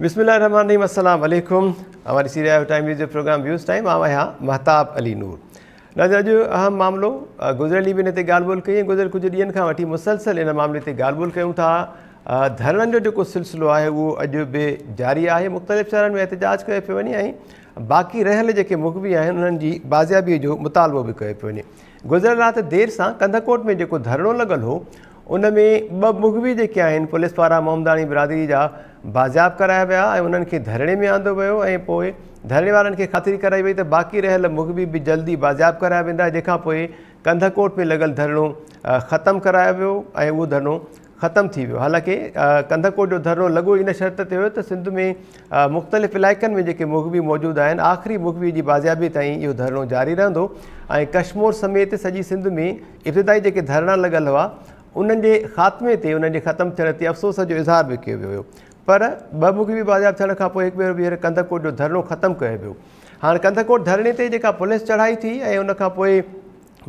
بسم الله الرحمن الرحيم السلام عليڪم اوهان ڏسي رهيا آهيو ٽائيم نيوز جو پروگرام ويوز ٽائيم. آئون آهيان مهتاب علي نور. ناظرين اڄ اهم معاملو گذريل ڏينهن به ان تي ڳالهه ٻولهه ڪئي ۽ گذريل ڪجهه ڏينهن کان وٺي مسلسل ان معاملي تي ڳالهه ٻولهه ڪيون ٿا. ڌرڻن جو جيڪو سلسلو آهي اهو اڄ به جاري آهي. مختلف شهرن ۾ احتجاج ڪيو پيو وڃي ۽ باقي رهيل جيڪي مغوي آهن انهن جي بازيابي جو مطالبو به ڪيو پيو وڃي. گذريل رات دير سان ڪنڌڪوٽ ۾ جيڪو ڌرڻو لڳل هو ان ۾ ٻه مغوي جيڪي آهن پوليس پاران محمداڻي برادري جا بازياب ڪرايا ويا ۽ انهن کي ڌرڻي ۾ آندو ويو ۽ پوء ڌرڻي وارن کي خاطري ڪرائي وئي ته باقي رهيل مغوي به جلدي بازياب ڪرايا ويندا، جنهن کان پوء ڪنڌڪوٽ ۾ لڳل ڌرڻو ختم ڪرايو ويو ۽ اهو ڌرڻو ختم ٿي ويو. حالانڪه ڪنڌڪوٽ جو ڌرڻو لڳو ان شرط تي هيو ته سنڌ ۾ مختلف علائقن ۾ جيڪي مغوي موجود آهن آخري مغوي جي بازيابي تائين اهو ڌرڻو جاري رهندو ۽ ڪشمور سميت سڄي سنڌ ۾ ابتدائي جيڪي ڌرڻا لڳل هئا انهن جي خاتمي تي انهن جي ختم ٿيڻ تي افسوس جو اظهار به ڪيو ويو هيو، پر ٻه مغوي بازياب ٿيڻ کان پوء هڪ ڀيرو ٻيهر ڪنڌڪوٽ جو ڌرڻو ختم ڪيو ويو. هاڻ ڪنڌڪوٽ ڌرڻي تي جيڪا پوليس چڙهائي ٿي ۽ ان کان پوء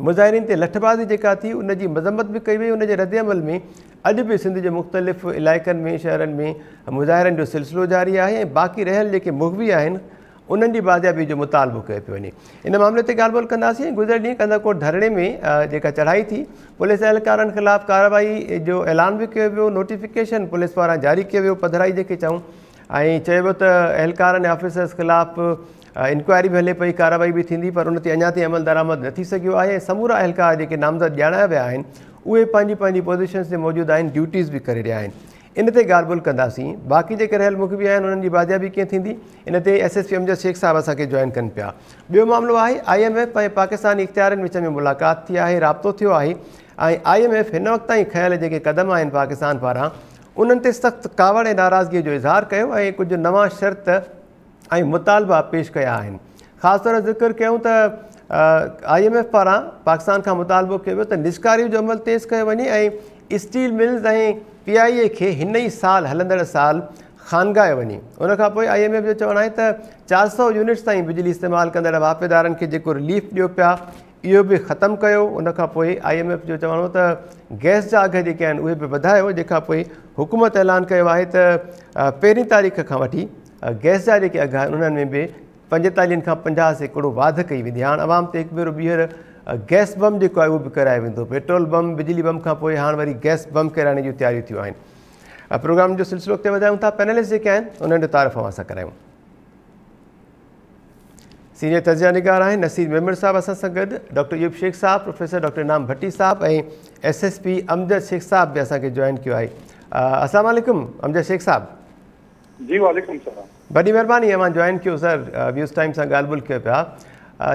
مظاهرين تي لٺبازي جيڪا ٿي ان جي مذمت به ڪئي وئي. ان جي ردعمل ۾ اڄ به سنڌ جي مختلف علائقن ۾ شهرن ۾ مظاهرن جو سلسلو جاري آهي ۽ باقي رهيل جيڪي مغوي آهن انهن جي بازيابي جو مطالبو ڪيو پيو وڃي. ان معاملي تي ڳالهه ٻولهه ڪنداسين. گذريل ڏينهن ڪنڌڪوٽ ڌرڻي ۾ جيڪا چڙهائي ٿي پوليس اهلڪارن خلاف ڪارروائي جو اعلان به ڪيو ويو، نوٽيفڪيشن پوليس پاران جاري ڪيو ويو پڌرائي جيڪي چئون ۽ چيو ويو ته اهلڪارن ۽ آفيسرز خلاف انڪوائري به هلي پئي، ڪارروائي به ٿيندي، پر ان تي اڃا تائين عمل درآمد نه ٿي سگهيو آهي ۽ سمورا اهلڪار جيڪي نامزد ڄاڻايا ويا آهن اهي پنهنجي پنهنجي پوزيشنز تي موجود آهن، ڊيوٽيز به ڪري رهيا آهن. ان تي ڳالهه ٻولهه ڪنداسين. باقي جيڪي رهيل مغوي آهن انهن جي بازيابي ڪيئن ٿيندي ان تي S S P Amjad Shaikh صاحب اسان کي جوائن ڪن پيا. ٻيو معاملو آهي I M F ۽ Pakistani اختيارين وچ ۾ ملاقات ٿي آهي، رابطو ٿيو آهي ۽ I M F هن وقت تائين کنيل جيڪي قدم آهن پاڪستان پاران انهن تي سخت ڪاوڙ ۽ ناراضگي جو اظهار ڪيو ۽ ڪجهه نوان شرط ۽ مطالبا پيش ڪيا آهن. خاص طور ذڪر ڪيون ته I M F پاران پاڪستان کان مطالبو ڪيو ويو ته نجڪاري جو عمل تيز ڪيو وڃي ۽ اسٽيل ملز ۽ پي آء اي کي هن ئي سال هلندڙ سال خانگايو وڃي. ان کان پوء I M F جو چوڻ آهي ته 400 يونٽس تائين بجلي استعمال ڪندڙ واهپيدارن کي جيڪو رليف ڏيو پيا اهو به ختم ڪيو. ان کان پوء I M F جو چوڻ هو ته گئس جا اگهه جيڪي آهن اهي به وڌايو، جنهن کان پوء حڪومت اعلان ڪيو آهي ته پهرين تاريخ کان وٺي گئس جا جيڪي اگهه آهن انهن ۾ به 45 کان 50% واڌ ڪئي ويندي. هاڻ عوام تي هڪ ڀيرو ٻيهر گئس بم جيڪو آهي اهو به ڪرايو ويندو. پيٽرول بم، بجلي بم کان پوء هاڻ وري گئس بم ڪيرائڻ جون تياريون ٿيون آهن. پروگرام جو سلسلو اڳتي وڌايون ٿا. پينلسٽ جيڪي آهن انهن جو تعارف اوهان سان ڪرايون. سينيئر تجزيه نگار آهن نصير ميمڻ صاحب اسان سان گڏ، ڊاڪٽر ايوب شيخ صاحب، پروفيسر ڊاڪٽر انعام ڀٽي صاحب ۽ S S P Amjad Shaikh صاحب به اسان کي جوائن ڪيو آهي. السلام عليڪم امجد شيخ صاحب. جي وعليڪم السلام. وڏي مهرباني اوهان جوائن ڪيو سر، ويوز ٽائيم سان ڳالهه ٻولهه ڪيو پيا.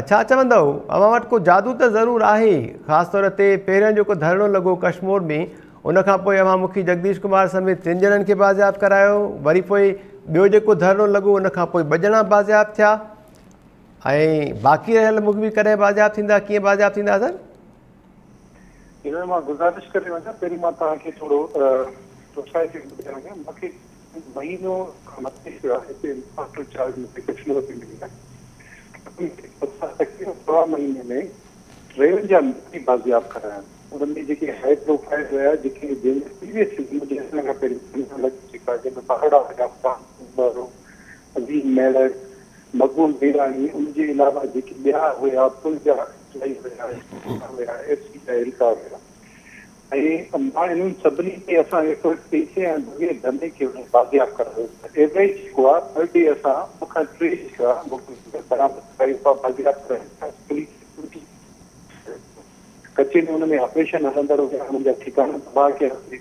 ڇا چوندؤ اوهان وٽ ڪو جادو ته ضرور آهي، خاص طور تي پهريان جيڪو ڌرڻو لڳو ڪشمور ۾ ان کان پوء اوهان مکي جگديش ڪمار سميت 3 ڄڻن کي بازياب ڪرايو، وري پوء ٻيو جيڪو ڌرڻو لڳو ان کان پوء 2 ڄڻا بازياب ٿيا ۽ باقي رهيل مغوي ڪڏهن بازياب ٿيندا، ڪيئن بازياب ٿيندا سر؟ ان ۾ مان گذارش ڪري وڃان، پهرين مان توهان کي ٿورو سوسائٽي ٻڌائي وڃان. مون کي مهينو کان مٿي ٿيو آهي هتي انسپيڪٽر چارج مون کي ڪشمور ۾ ملي آهي. اسان تقريبن سوا مهيني ۾ 53 مغوي بازياب ڪرايا آهن. ان ۾ جيڪي هاء پروفائل هيا، جيڪي جنهن ۾ پريويس منهنجي اچڻ کان پهرين پنجاهه لک جيڪا جنهن ۾ ٻارڙا هيا، وارو، عظيم ميڙ، مقبول ميراڻي، ان جي علاوه جيڪي ٻيا هيا، پل جا ايس I هيا، هيا، ايف سي جا اهلڪار هيا ۽ مان انهن سڀني تي اسان ايفرٽ ڪئي سي ۽ بغير ڌرڻي کي انهن بازياب ڪرايو. ايوريج جيڪو آهي پر ڊي اسان 2 کان 3 جيڪا برآمد ڪرايون پيا، بازياب ڪرايون پيا. پوليس سيڪيورٽي ڪچي ۾ ان ۾ آپريشن هلندڙ هيا، انهن جا ٺڪاڻا تباهه ڪياسين.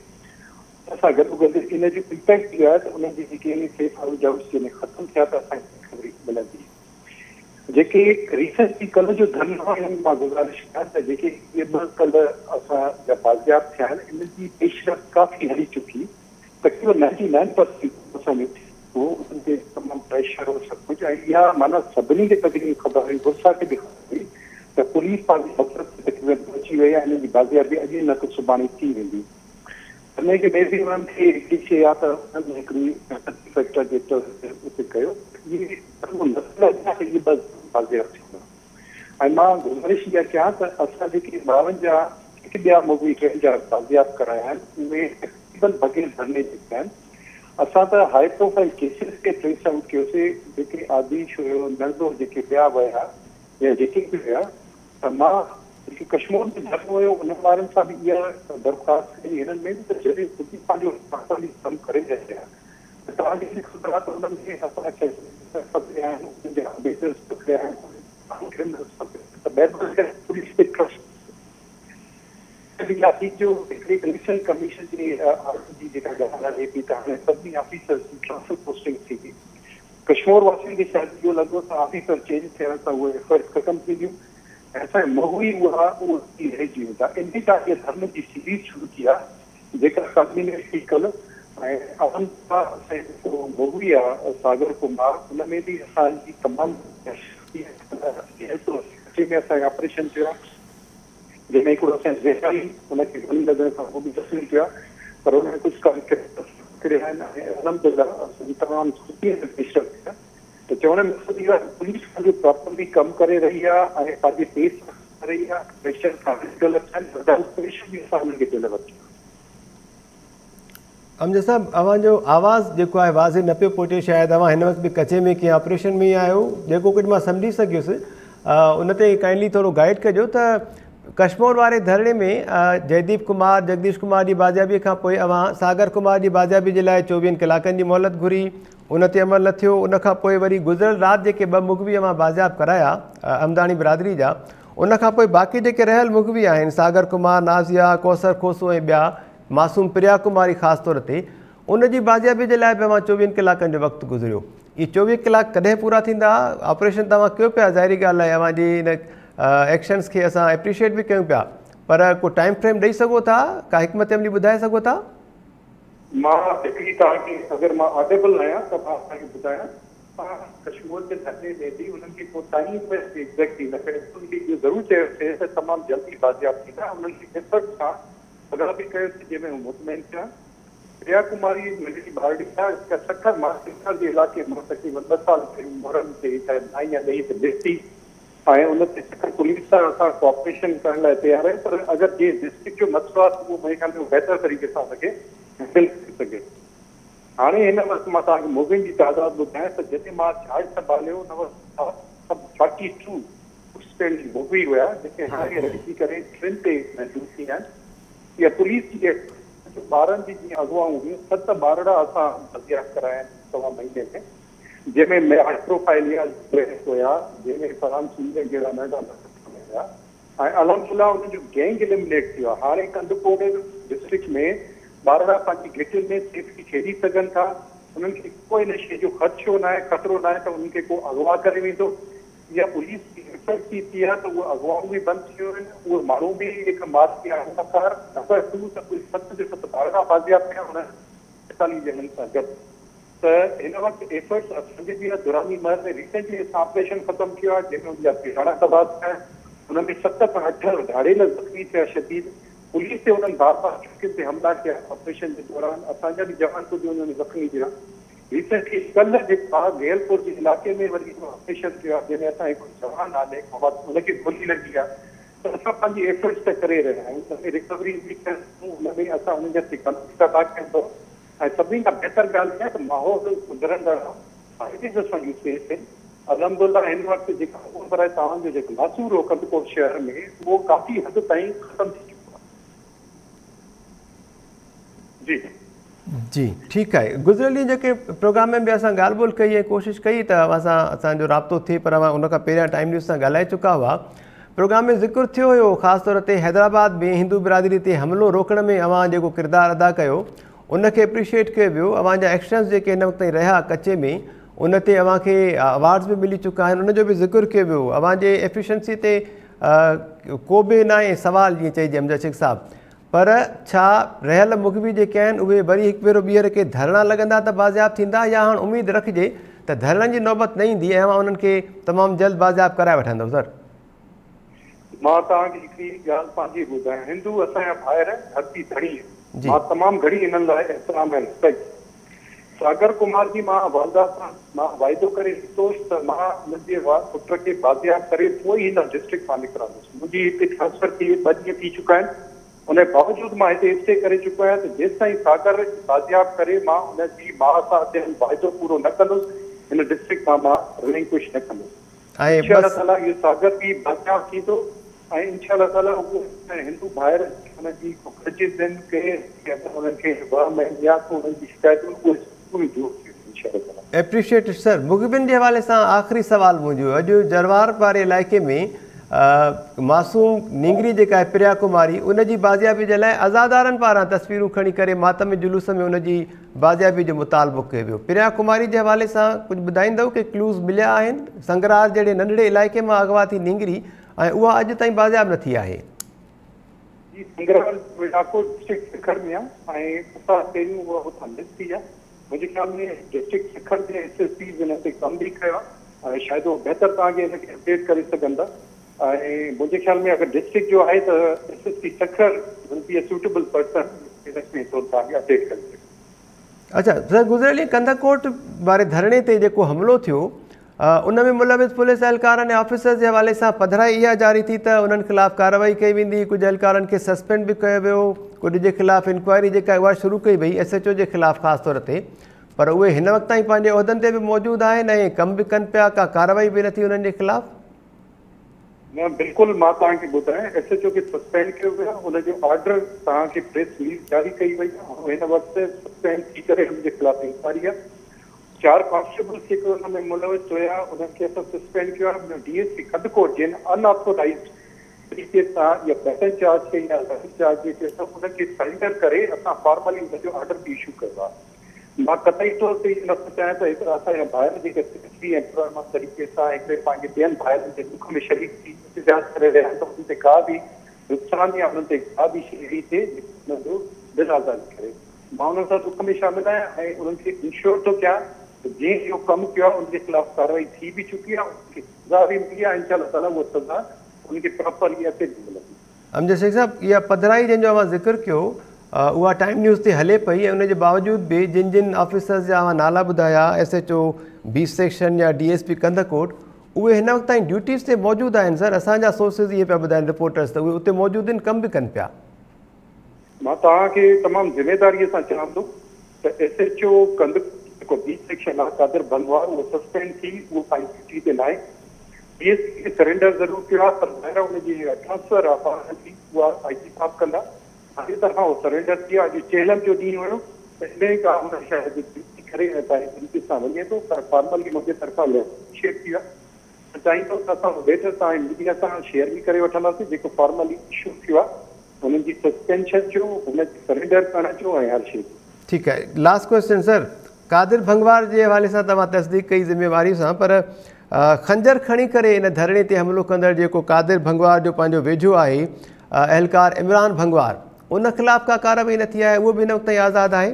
ان سان گڏوگڏ ان جو امپيڪٽ اهو آهي ته انهن جي جيڪي سيف هائوس جائوس جنهن ختم ٿيا ته اسان کي ريڪوري ملندي. جيڪي ريسينٽلي ڪلهه جو ڌرڻو آهي ان ۾ مان گذارش ڪيان ته جيڪي اهي ٻه ڪلهه اسان جا بازياب ٿيا آهن ان جي پيش رفت ڪافي هلي چڪي، تقريبن 99% اسان جو ٿي چڪو هو، انهن تي تمام پريشر هو سڀ ڪجهه ۽ اها معنيٰ سڀني کي تقريبن خبر هئي، ورثا کي به خبر هئي ته پوليس پنهنجي مقصد تي تقريبن پهچي وئي آهي انهن جي بازيابي اڄ نه ته سڀاڻي ٿي ويندي. ان کي مي بي انهن کي هڪڙي شيء آ ته انهن هڪڙي سيمپٿي فيڪٽر جي طور تي اتي ڪيو اهي ڌرڻو نه لڳندا ته اهي ٻه بازياب ٿيندا ۽ مان گذارش اها ڪيان ته اسان جيڪي 52 هڪ ٻيا مغوي ٽرين جا بازياب ڪرايا آهن اهي تقريبن بغير ڌرڻي جي ٿيا آهن. असां त हाई प्रोफाइल केसिस खे ट्रेस आउट कयोसीं, जेके आदिश हुयो, नंदो, जेके ॿिया हुया या जेके बि हुया। त मां जेके कश्मीर में धरणो हुयो उन वारनि सां बि इहा दरख़्वास्त कई हिननि में बि त जॾहिं पुलिस पंहिंजो प्रॉपरली कमु करे रही आहे त तव्हांखे बि ख़बर आहे त उन्हनि खे असां पकड़िया आहिनि, उन्हनि जा अबेटर्स पकड़िया आहिनि, क्रिमिनल्स पकड़िया। त महिरबानी करे पुलिस ते ट्रस्ट जो हिकिड़ी इलेक्शन कमीशन जी जी जेका ॻाल्हि हले पई त हाणे सभिनी ऑफिसर्स जी ट्रांसफर पोस्टिंग थी वई। कश्मीर वासियुनि खे शायदि इहो लॻो त ऑफिसर चेंज थियण सां उहे एफर्ट्स ख़तमु थी वियूं ऐं असांजी महुई उहा उहा रहिजी वेंदा। इन खां इहा धर्म जी सीरीज़ शुरू थी आहे जेका कल्मिनेट थी कल्ह ऐं असांजो जेको महुई आहे सागर कुमार, उन में बि असांजी तमामु में असांजो ऑपरेशन थियो आहे जंहिंमें हिकिड़ो असांजे ज़ेकारी हुनखे गोली लॻण खां पोइ बि ज़ख़्मी थियो आहे, पर हुन में कुझु पकड़िया आहिनि ऐं अल्हम्दुलिल्लाह असांजी तमामु सुठी पेशरफ़्त थी आहे। त चवण जो मक़सदु इहो आहे पुलिस पंहिंजो प्रॉपरली कमु करे रही आहे ऐं पंहिंजे पेस करे रही आहे, प्रेशर विदाउट प्रेशर बि असां हुननि खे डिलीवर कयूं। अमजद साहब, अव्हांजो आवाज़ जेको आहे वाज़े न पियो पहुचे, शायदि अव्हां हिन वक़्तु बि कचे में कंहिं ऑपरेशन में ई आहियो। जेको कुझु मां सम्झी सघियुसि उन ते काइंडली थोरो गाइड कजो त कश्मीर वारे धरणे में जयदीप कुमार, जगदीश कुमार जी बाज़ियाबी खां पोइ अव्हां सागर कुमार जी बाज़ियाबी जे लाइ 24 कलाकनि जी मोहलत घुरी, उन ते अमल न थियो। उन खां पोइ वरी गुज़िरियल राति जेके ॿ मुग़वी अव्हां बाज़ियाब कराया अमदानी बिरादरी जा, उन खां पोइ बाक़ी जेके रहियल मुग़वी आहिनि सागर कुमार, नाज़िया, कौसर खोसो ऐं ॿिया, मासूम प्रिया कुमारी ख़ासि तौर ते, उन जी बाज़ियाबी जे लाइ बि अव्हां 24 कलाकनि जो वक़्तु गुज़रियो। इहे 24 कलाक कॾहिं पूरा थींदा? ऑपरेशन तव्हां कयो पिया, ज़ाहिरी ॻाल्हि आहे अव्हांजी इन एक्शंस खे असां एप्रिशिएट बि कयूं पिया, पर को टाइम फ्रेम ॾेई सघो था, का हिकमत अमली ॿुधाए सघो था? मां हिकिड़ी तव्हांखे, अगरि मां ऑडिबल आहियां त मां तव्हांखे ॿुधायां, कश्मीर जे धरणे में बि उन्हनि खे को टाइम एग्ज़ैक्टली न करे, उन्हनि खे इहो ज़रूरु चयोसीं त तमामु जल्दी बाज़ियाब थींदा। उन्हनि खे एफर्ट सां अॻां बि कयोसीं जंहिंमें हू मुतमैन थिया। प्रिया कुमारी नंढड़ी ॿारड़ी आहे, जेका सखर मां सखर जे इलाइक़े मां तक़रीबन 2 साल पहिरियों मुहरम ते शायदि 9 या 10 ते मिस थी ऐं उन ते सखर पुलिस सां असां कोऑपरेशन करण लाइ तयारु आहियूं, पर अगरि जीअं डिस्ट्रिक्ट जो मसइलो आहे उहो मुंहिंजे ख़्याल में बहितर तरीक़े सां हुनखे हैंडल करे सघे। हाणे हिन वक़्तु मां तव्हांखे मुग़वियुनि जी तादाद ॿुधायां त जॾहिं मां चार्ज संभालियो उन वक़्तु 42 आउटस्टैंडिंग मुग़वी हुया जेके हाणे रहिजी करे 3 ते महदूद थी विया आहिनि। इहा पुलिस जी ॿारनि जी जीअं अॻवाऊं हुयूं, 7 ॿारड़ा असां बाज़ियाब कराया आहिनि 1.25 महीने में, जंहिंमें हाई प्रोफाइल हुया, जंहिंमें फरहान सुंदर जहिड़ा नंढा हुया ऐं अल्हम्दुलिल्लाह हुननि जो गैंग एलिमिनेट थियो आहे। हाणे कंदकोट डिस्ट्रिक्ट में ॿारड़ा पंहिंजी घिटियुनि में सेफ्टी खेॾी सघनि था, उन्हनि खे को इन शइ जो ख़दशो न आहे, ख़तरो न आहे त उन्हनि खे को अॻवा करे वेंदो। इहा पुलिस जी एफर्ट थी थी आहे त उहे अॻवाऊं बि बंदि थी वियूं आहिनि, उहे माण्हू बि हिक मार थी विया आहिनि। नंबर 2 त उहे 7 जो 7 ॿारड़ा बाज़ियाब थिया हुन 45 ॼणनि सां गॾु। त हिन वक़्तु एफर्ट्स असांजे बि दुरानी महल में रिसेंटली असां ऑपरेशन ख़तमु कयो आहे जंहिंमें हुनजा पिराणा तबाह थिया आहिनि, हुन में 7 खां 8 धाड़ेल ज़ख़्मी थिया शदीद। पुलिस ते हुननि बार बार चौकियुनि ते हमला कया ऑपरेशन जे दौरान, असांजा बि जवान कुझु हुन में ज़ख़्मी थिया। रिसेंटली कल्ह जेको आहे गेलपुर जे इलाइक़े में वरी हिकिड़ो ऑपरेशन थियो आहे जंहिंमें असां हिकिड़ो जवान आहे हुनखे गोली लॻी आहे। त असां पंहिंजी एफर्ट्स त करे रहिया आहियूं, हुन में रिकवरी बि कयूं, हुन में असां हुननि जा ठिकाना कयूं ऐं सभिनी खां बहितर ॻाल्हि इहा आहे त माहौल सुधरंदड़ आहे, असांजी सेफ़ आहिनि अल्हम्दुलिल्लाह। हिन वक़्तु जेका ख़बर आहे तव्हांजो जेको नासूर हो कंदकोट शहर में उहो काफ़ी हद ताईं ख़तमु थी चुको आहे। जी जी ठीकु आहे। गुज़िरियल ॾींहुं जेके प्रोग्राम में बि असां ॻाल्हि ॿोल कई ऐं कोशिशि कई त अव्हां सां असांजो राबितो थिए, पर अव्हां उन खां पहिरियां टाइम न्यूज़ सां ॻाल्हाए चुका हुआ। प्रोग्राम में ज़िक्र थियो हुयो ख़ासि तौर ते हैदराबाद में हिंदू बिरादरी ते हमिलो रोकण में अव्हां जेको किरदारु अदा कयो उनखे एप्रिशिएट कयो वियो। अव्हांजा एक्शंस जेके हिन वक़्त ताईं रहिया कचे में उन ते अव्हांखे अवार्ड्स बि मिली चुका आहिनि, उनजो बि ज़िक्र कयो वियो। अव्हांजे एफिशिएंसी ते को बि न आहे सवाल जीअं चइजे अमजद शेख साहिबु, पर छा रहियल मुग़वी जेके आहिनि उहे वरी हिकु भेरो ॿीहर के धरणा लॻंदा त बाज़ियाब थींदा, या हाणे उमेद रखिजे त धरणनि जी नौबत न ईंदी ऐं अव्हां उन्हनि खे तमामु जल्द बाज़ियाब कराए वठंदव? सर मां तव्हांखे हिकिड़ी ॻाल्हि पंहिंजी ॿुधायां, हिंदू असांजा भाइर धरती धणी आहिनि, मां तमामु घणी हिननि लाइ एतिराम ऐं रिस्पेक्ट। सागर कुमार जी मां वालदा सां मां वाइदो करे ॾिठो त मां मुंहिंजे पुट खे बाज़ियाब करे पोइ हिन डिस्ट्रिक्ट मां निकिरंदुसि। मुंहिंजी हिते ट्रांसफर थी 2 ॾींहं थी चुका आहिनि, ان باوجود مان هتي اسٽي ڪري چڪو آهيان ته جيستائين ساگر بازياب ڪري مان ان جي ماءُ سان ٿيل واعدو پورو نه ڪندس، هن ڊسٽرڪٽ کان مان رلنڪوش نه ڪندس. انشاء الله تعاليٰ اهو ساگر به بازياب ٿيندو ۽ انشاء الله تعاليٰ اهو هندو ڀائر انهن جي گرجز آهن ڪي انهن کي وهم آهن يا انهن جي شڪايتون اهي پوريون دور ٿي وينديون انشاء الله تعاليٰ. ايپريشيٽ it سر. مغوين جي حوالي سان آخري سوال منهنجو، اڄ جروار واري علائقي ۾ معصوم نينگري جيڪا آهي پريا ڪماري ان جي بازيابي جي لاء عزادارن پاران تصويرون کڻي ڪري ماتمي جلوس ۾ ان جي بازيابي جو مطالبو ڪيو ويو. پريا ڪماري جي حوالي سان ڪجهه ٻڌائيندؤ ڪي ڪلوز مليا آهن؟ سنگرار جهڙي ننڍڙي علائقي مان اغوا ٿي نينگري ۽ اها اڄ تائين بازياب نه ٿي آهي. جي سنگرار جو علائقو ڊسٽرڪٽ سکر ۾ آهي ۽ اتان پهريون اها اتان مس ٿي آهي. منهنجي خيال ۾ ڊسٽرڪٽ سکر جي ايس ايس پيز ان تي ڪم به ڪيو آهي ۽ شايد اهو بهتر توهان کي ان کي اپڊيٽ ڪري سگهندا ۽ منهنجي خيال ۾ اگر ڊسٽرڪٽ جو آهي ته S S P Sukkur will be a suitable person ان ۾ ٿورو توهان کي اپڊيٽ ڪري سگهي. اڇا سر گذريل ڏينهن ڪنڌڪوٽ واري ڌرڻي تي جيڪو حملو ٿيو ان ۾ ملوث پوليس اهلڪارن ۽ آفيسرز جي حوالي سان پڌرائي اها جاري ٿي ته انهن خلاف ڪارروائي ڪئي ويندي، ڪجهه اهلڪارن کي سسپينڊ به ڪيو ويو، ڪجهه جي خلاف انڪوائري جيڪا اها شروع ڪئي وئي ايس ايڇ او جي خلاف خاص طور تي، پر اهي هن وقت تائين پنهنجي عهدن تي به موجود آهن ۽ ڪم به ڪن پيا، ڪا ڪارروائي به نه ٿي انهن جي خلاف. نه بلڪل مان توهان کي ٻڌايان ايس ايڇ او کي سسپينڊ ڪيو ويو آهي ان جو آرڊر توهان کي پريس رليز جاري ڪئي وئي آهي هو هن وقت سسپينڊ ٿي ڪري ان جي خلاف انڪوائري آهي. چار ڪانسٽيبلز جيڪي ان ۾ ملوث هيا انهن کي اسان سسپينڊ ڪيو آهي ٻيو ڊي ايس پي ڪنڌڪوٽ جن ان آٿورائيزڊ طريقي سان يا بيٽن چارج ڪئي يا رائفل چارج جيڪي اسان ان کي سرينڊر ڪري اسان فارملي ان جو آرڊر به اشو ڪيو آهي. مان قطعي طور تي اهو نٿو چاهيان ته هڪ اسان جا ڀائر جيڪي سيفلي ۽ پرامن طريقي سان هڪڙي پنهنجي ٻين ڀائرن جي ڏک ۾ شريڪ ٿي احتجاج ڪري رهيا آهن ته انهن تي ڪا به نقصان يا انهن تي ڪا به شيء اهڙي ٿئي جيڪا انهن جو دل آزاري ڪري. مان انهن سان ڏک ۾ شامل آهيان ۽ انهن کي انشور ٿو ڪيان ته جنهن اهو ڪم ڪيو آهي ان جي خلاف ڪارروائي ٿي به چڪي آهي، انهن کي سزا به ملي آهي، انشاء الله تعاليٰ اها سزا انهن کي پراپرلي اتي به ملندي. امجد شيخ صاحب اها پڌرائي جنهن جو اوهان ذڪر ڪيو اها ٽائيم نيوز تي هلي پئي ۽ ان جي باوجود به جن جن آفيسرز جا اوهان نالا ٻڌايا S H O B section يا ڊي ايس پي ڪنڌڪوٽ اهي هن وقت تائين ڊيوٽيز تي موجود آهن سر اسان جا سورسز اهي پيا ٻڌائن رپورٽرز ته اهي اتي موجود آهن ڪم به ڪن پيا. مان توهان کي تمام ذميداريء سان چوان ٿو ته ايس ايڇ او ڪنڌڪوٽ جيڪو بي سيڪشن آهي قادر ڀنگوار اهو سسپينڊ ٿي اهو پنهنجي ڊيوٽي تي ناهي. ڊي ايس پي کي سرينڊر ضرور ڪيو آهي پر ظاهر آهي ان جي ٽرانسفر آهي فارملي اها آء جي صاحب ڪندا. منهنجي طرفان اهو سرينڊر ٿي ويو آهي. اڄ چهلم جو ڏينهن هيو ته انهيء کان هن شايد ڊيوٽي ڪري ۽ پنهنجي طريقي سان وڃي ٿو پر فارملي منهنجي طرفان ليٽر شيئر ٿي ويو آهي. ته چاهيندو ته اسان اهو ليٽر توهان جي ميڊيا سان شيئر به ڪري وٺنداسين جيڪو فارملي اشو ٿيو آهي. هنن جي سسپينشن جو، هن جي سرينڊر ڪرڻ جو ۽ هر شيء جو. ٺيڪ آهي last question sir Qadir Bhangwar جي حوالي سان توهان تصديق ڪئي ذميواري سان پر خنجر کڻي ڪري ان ڌرڻي تي حملو ڪندڙ جيڪو قادر ڀنگوار جو پنهنجو ويجهو آهي اهلڪار عمران ڀنگوار ان خلاف ڪا ڪارروائي نه ٿي آهي اهو به هن وقت تائين آزاد آهي؟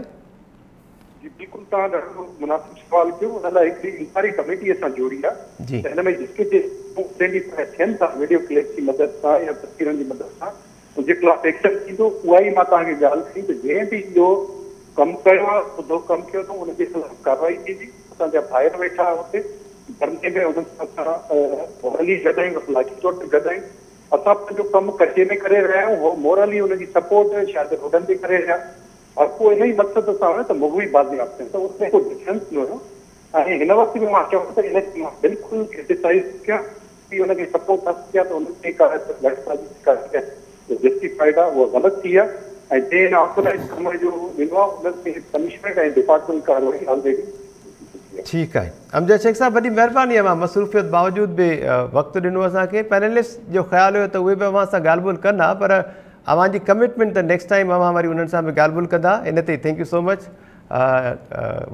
جي بلڪل توهان ڏاڍو مناسب سوال ڪيو ان لاء هڪڙي انڪوائري ڪميٽي اسان جوڙي آهي ته هن ۾ جيڪي جيڪي آئيڊينٽيفائي ٿين ٿا وڊيو ڪلپس جي مدد سان يا تصويرن جي مدد سان ان جي خلاف ايڪشن ٿيندو اها ئي مان توهان کي ڳالهه ڪئي ته جنهن به اهو ڪم ڪيو آهي سڌو ڪم ڪيو اٿئون ان جي خلاف ڪارروائي ٿيندي اسان جا ڀائر ويٺا اتي ڌرڻي ۾ انهن سان اسان مورلي گڏ آهيون اخلاقي طور تي گڏ آهيون اسان پنهنجو ڪم ڪچي ۾ ڪري رهيا آهيون هو مورلي ان جي سپورٽ شايد روڊن تي ڪري رهيا هر ڪو ان ئي مقصد سان هيو ته مغوي بازياب ٿين ته ان ۾ ڪو ڊفرنس نه هيو ۽ هن وقت به مان چوان ته ان کي مان بلڪل ڪرٽيسائيز ٿو ڪيان ڪي ان کي سپورٽ نه ٿو ڪيان ته ان تي ڪا لٺبازي جيڪا ٿي آهي جسٽيفائيڊ آهي اها غلط ٿي آهي ۽ جنهن ان آٿورائيز ڪم جو ڏنو آهي ان تي پنشمينٽ ۽ ڊپارٽمينٽ ڪارروائي آلريڊي ٿي چڪي آهي. ٺيڪ آهي امجد شيخ صاحب وڏي مهرباني اوهان مصروفيت باوجود به وقت ڏنو اسان کي پينلسٽ جو خيال هيو ته اهي به اوهان سان ڳالهه ٻولهه ڪن ها پر اوهان جي ڪمٽمينٽ ته نيڪسٽ ٽائيم اوهان وري انهن سان به ڳالهه ٻولهه ڪندا ان تي thank you سو مچ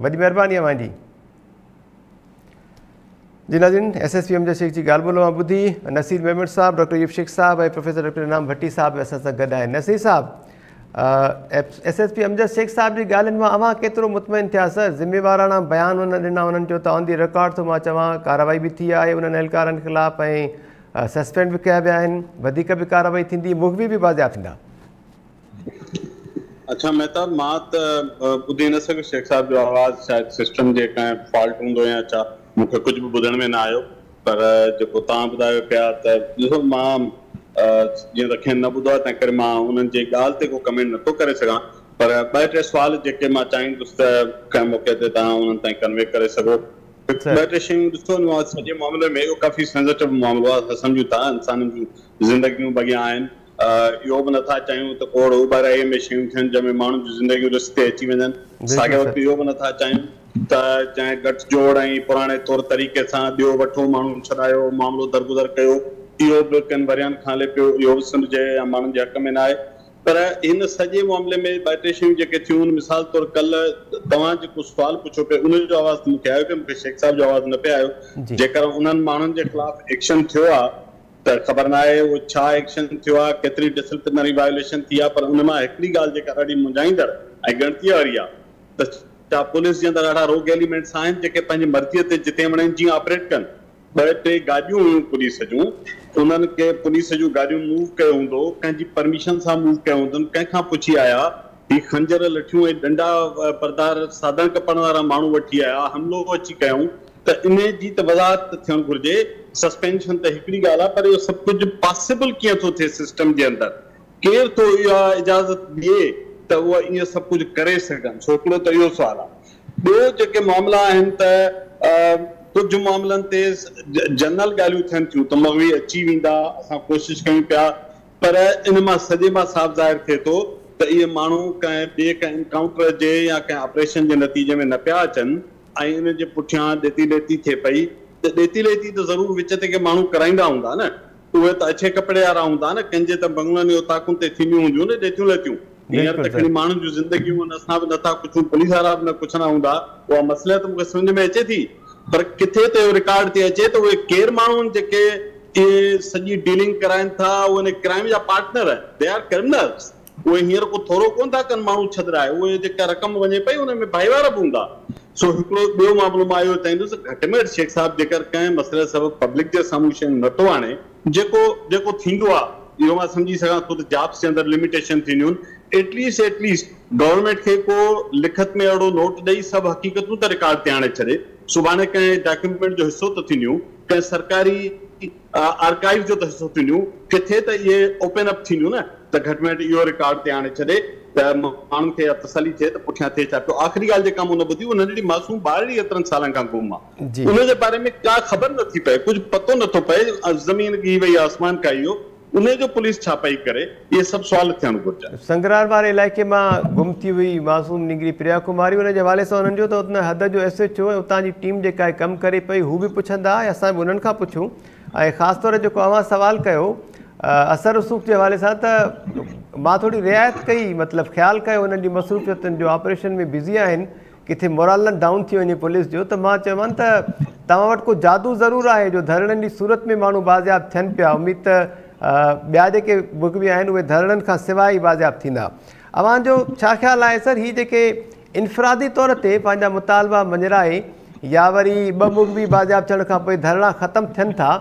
وڏي مهرباني اوهان جي. جي ناظرين S S P Amjad Shaikh جي ڳالهه ٻولهه اوهان ٻڌي نصير ميمڻ صاحب ڊاڪٽر ايوب شيخ صاحب ۽ پروفيسر ڊاڪٽر انعام ڀٽي صاحب به اسان سان گڏ آهن نصير صاحب S S P Amjad Shaikh صاحب جي ڳالهين مان اوهان ڪيترو مطمئن ٿيا سر ذميواراڻا بيان انهن ڏنا انهن چيو ته آن the record ٿو مان چوان ڪارروائي به ٿي آهي انهن اهلڪارن خلاف ۽ سسپينڊ به ڪيا ويا آهن، وڌيڪ به ڪارروائي ٿيندي، مغوي به بازياب ٿيندا. اڇا مهتاب مان ته ٻڌي نه سگهيس شيخ صاحب جو آواز شايد سسٽم جي ڪنهن فالٽ هوندو يا ڇا مون کي ڪجهه به ٻڌڻ ۾ نه آيو پر جيڪو توهان ٻڌايو پيا ته ڏسو مان جيئن ته کين نه ٻڌو آهي، تنهن ڪري مان انهن جي ڳالهه تي ڪو ڪمينٽ نٿو ڪري سگهان، پر ٻه ٽي سوال جيڪي مان چاهيندس ته ڪنهن موقعي تي توهان انهن تائين ڪنوي ڪري سگهو. ٻه ٽي شيون ڏسو، ان سڄي معاملي ۾ اهو ڪافي سينسيٽو معاملو آهي، اسان سمجهون ٿا انسانن جون زندگيون به اڳيان آهن، اهو به نٿا چاهيون ته ڪو اهڙو اٻهرائيء ۾ شيون ٿين جنهن ۾ ماڻهن جون زندگيون رسڪ تي اچي وڃن، ساڳئي وقت اهو به نٿا چاهيون ته جنهن ڳٺ جوڙ ۽ پراڻي طور طريقي سان ڏيو وٺو ماڻهو ڇڏايو معاملو درگذر ڪيو اهو به ڪن ورهين کان هلي پيو اهو به سنڌ جي يا ماڻهن جي حق ۾ ناهي پر هن سڄي معاملي ۾ ٻه ٽي شيون جيڪي ٿيون مثال طور ڪلهه توهان جيڪو سوال پڇيو پئي ان جو آواز ته مون کي آيو پئي مون کي شيخ صاحب جو آواز نه پئي آيو جيڪر انهن ماڻهن جي خلاف ايڪشن ٿيو آهي ته خبر ناهي اهو ڇا ايڪشن ٿيو آهي ڪيتري ڊسپلنري وايوليشن ٿي آهي پر ان مان هڪڙي ڳالهه جيڪا ڏاڍي منجهائيندڙ ۽ ڳڻتيء واري آهي ته ڇا پوليس جي اندر اهڙا روگ ايليمينٽس آهن جيڪي پنهنجي مرضيء تي جتي وڻين جيئن آپريٽ ڪن؟ ٻه ٽي گاڏيون هيون پوليس جون، انهن کي پوليس جون گاڏيون موو ڪيو هوندو، ڪنهن جي پرميشن سان موو ڪيو هوندن، ڪنهن کان پڇي آيا؟ هي خنجر، لٺيون ۽ ڏنڊا بردار ساڌڻ ڪپڻ وارا ماڻهو وٺي آيا، حملو اچي ڪيائون ته انهي جي ته وضاحت ته ٿيڻ گهرجي. سسپينشن ته هڪڙي ڳالهه آهي پر اهو سڀ ڪجهه پاسيبل ڪيئن ٿو ٿئي سسٽم جي اندر؟ ڪير ٿو اها اجازت ڏئي ته اهي ائين سڀ ڪجهه ڪري سگهن؟ سو هڪڙو ته اهو سوال آهي. ٻيو جيڪي معاملا آهن ته ڪجهه معاملن تي جنرل ڳالهيون ٿين ٿيون ته مغوي اچي ويندا، اسان ڪوشش ڪيون پيا پر ان مان سڄي مان صاف ظاهر ٿئي ٿو ته اهي ماڻهو ڪنهن ٻئي ڪنهن انڪائونٽر جي يا ڪنهن آپريشن جي نتيجي ۾ نه پيا اچن ۽ ان جي پٺيان ڏيتي ليتي ٿئي پئي ته ڏيتي ليتي ته ضرور وچ تي ڪي ماڻهو ڪرائيندا هوندا نه. اهي ته اڇي ڪپڙي وارا هوندا نه، ڪن جي ته بنگلن ۽ اوطاقن تي ٿينديون هونديون نه ڏيتيون ليتيون. هينئر ته کڻي ماڻهن جون زندگيون آهن، اسان به نٿا پڇون، پوليس وارا به نه پڇندا هوندا. اها مصلحت مون کي سمجهه ۾ اچي ٿي، پر ڪٿي ته اهو رڪارڊ تي اچي ته اهي ڪير ماڻهو آهن جيڪي اهي سڄي ڊيلنگ ڪرائين ٿا، اهي ان ڪرائيم جا پارٽنر آهن، They are criminals. اهي هينئر ڪو ٿورو ڪونه ٿا ڪن ماڻهو ڇڏرائي، اهي جيڪا رقم وڃي پئي ان ۾ ڀائيوار به هوندا. سو هڪڙو ٻيو معاملو مان اهو چاهيندس ته گهٽ ۾ گهٽ شيخ صاحب جيڪر ڪنهن مسئلي سبب پبلڪ جي سامهون شيون نه ٿو آڻي، جيڪو جيڪو ٿيندو آهي اهو مان سمجهي سگهان ٿو ته جابس جي اندر لميٽيشن ٿينديون آهن، at least at least government کي ڪو لکت ۾ اهڙو نوٽ ڏئي سڀ حقيقتون ته رڪارڊ تي آڻي ڇڏي، سڀاڻي ڪنهن ڊاڪيومينٽ جو حصو ته ٿينديون، ڪنهن سرڪاري آرڪائيو جو ته حصو ٿينديون، ڪٿي ته اهي اوپن اپ ٿينديون نه ته گهٽ ۾ گهٽ اهو رڪارڊ تي آڻي ڇڏي ته ماڻهن کي اها تسلي ٿئي ته پٺيان ٿئي ڇا پيو. آخري ڳالهه جيڪا مون نه ٻڌي اها ننڍڙي معصوم ٻارڙي ايترن سالن کان گم آ ان جي باري ۾ ڪا خبر نه ٿي پئي ڪجهه پتو نه ٿو پئي زمين ڳهي وئي آسمان کائي ويو انهي جو پوليس ڇا پئي ڪري اهي سڀ سوال ٿيڻ گهرجن. سنگرار واري علائقي مان گم ٿي وئي معصوم نينگري پريا ڪماري ان جي حوالي سان انهن جو ته اتان حد جو ايس ايڇ او ۽ اتان جي ٽيم جيڪا هي ڪم ڪري پئي هو به پڇندا ۽ اسان به انهن کان پڇون ۽ خاص طور جيڪو اوهان سوال ڪيو اثر رسوخ جي حوالي سان ته مان ٿوري رعايت ڪئي مطلب خيال ڪيو انهن جي مصروفيتن جو آپريشن ۾ بزي آهن ڪٿي مورال نه ڊائون ٿي وڃي پوليس جو ته مان چيومان ته توهان وٽ ڪو جادو ضرور آهي جو ڌرڻن جي صورت ۾ ماڻهو بازياب ٿين پيا اميد ته ٻيا جيڪي مغوي آهن اهي ڌرڻن کان سواء ئي بازياب ٿيندا اوهان جو ڇا خيال آهي سر هي جيڪي انفرادي طور تي پنهنجا مطالبا مڃرائي يا وري ٻه مغوي بازياب ٿيڻ کان پوء ڌرڻا ختم ٿين ٿا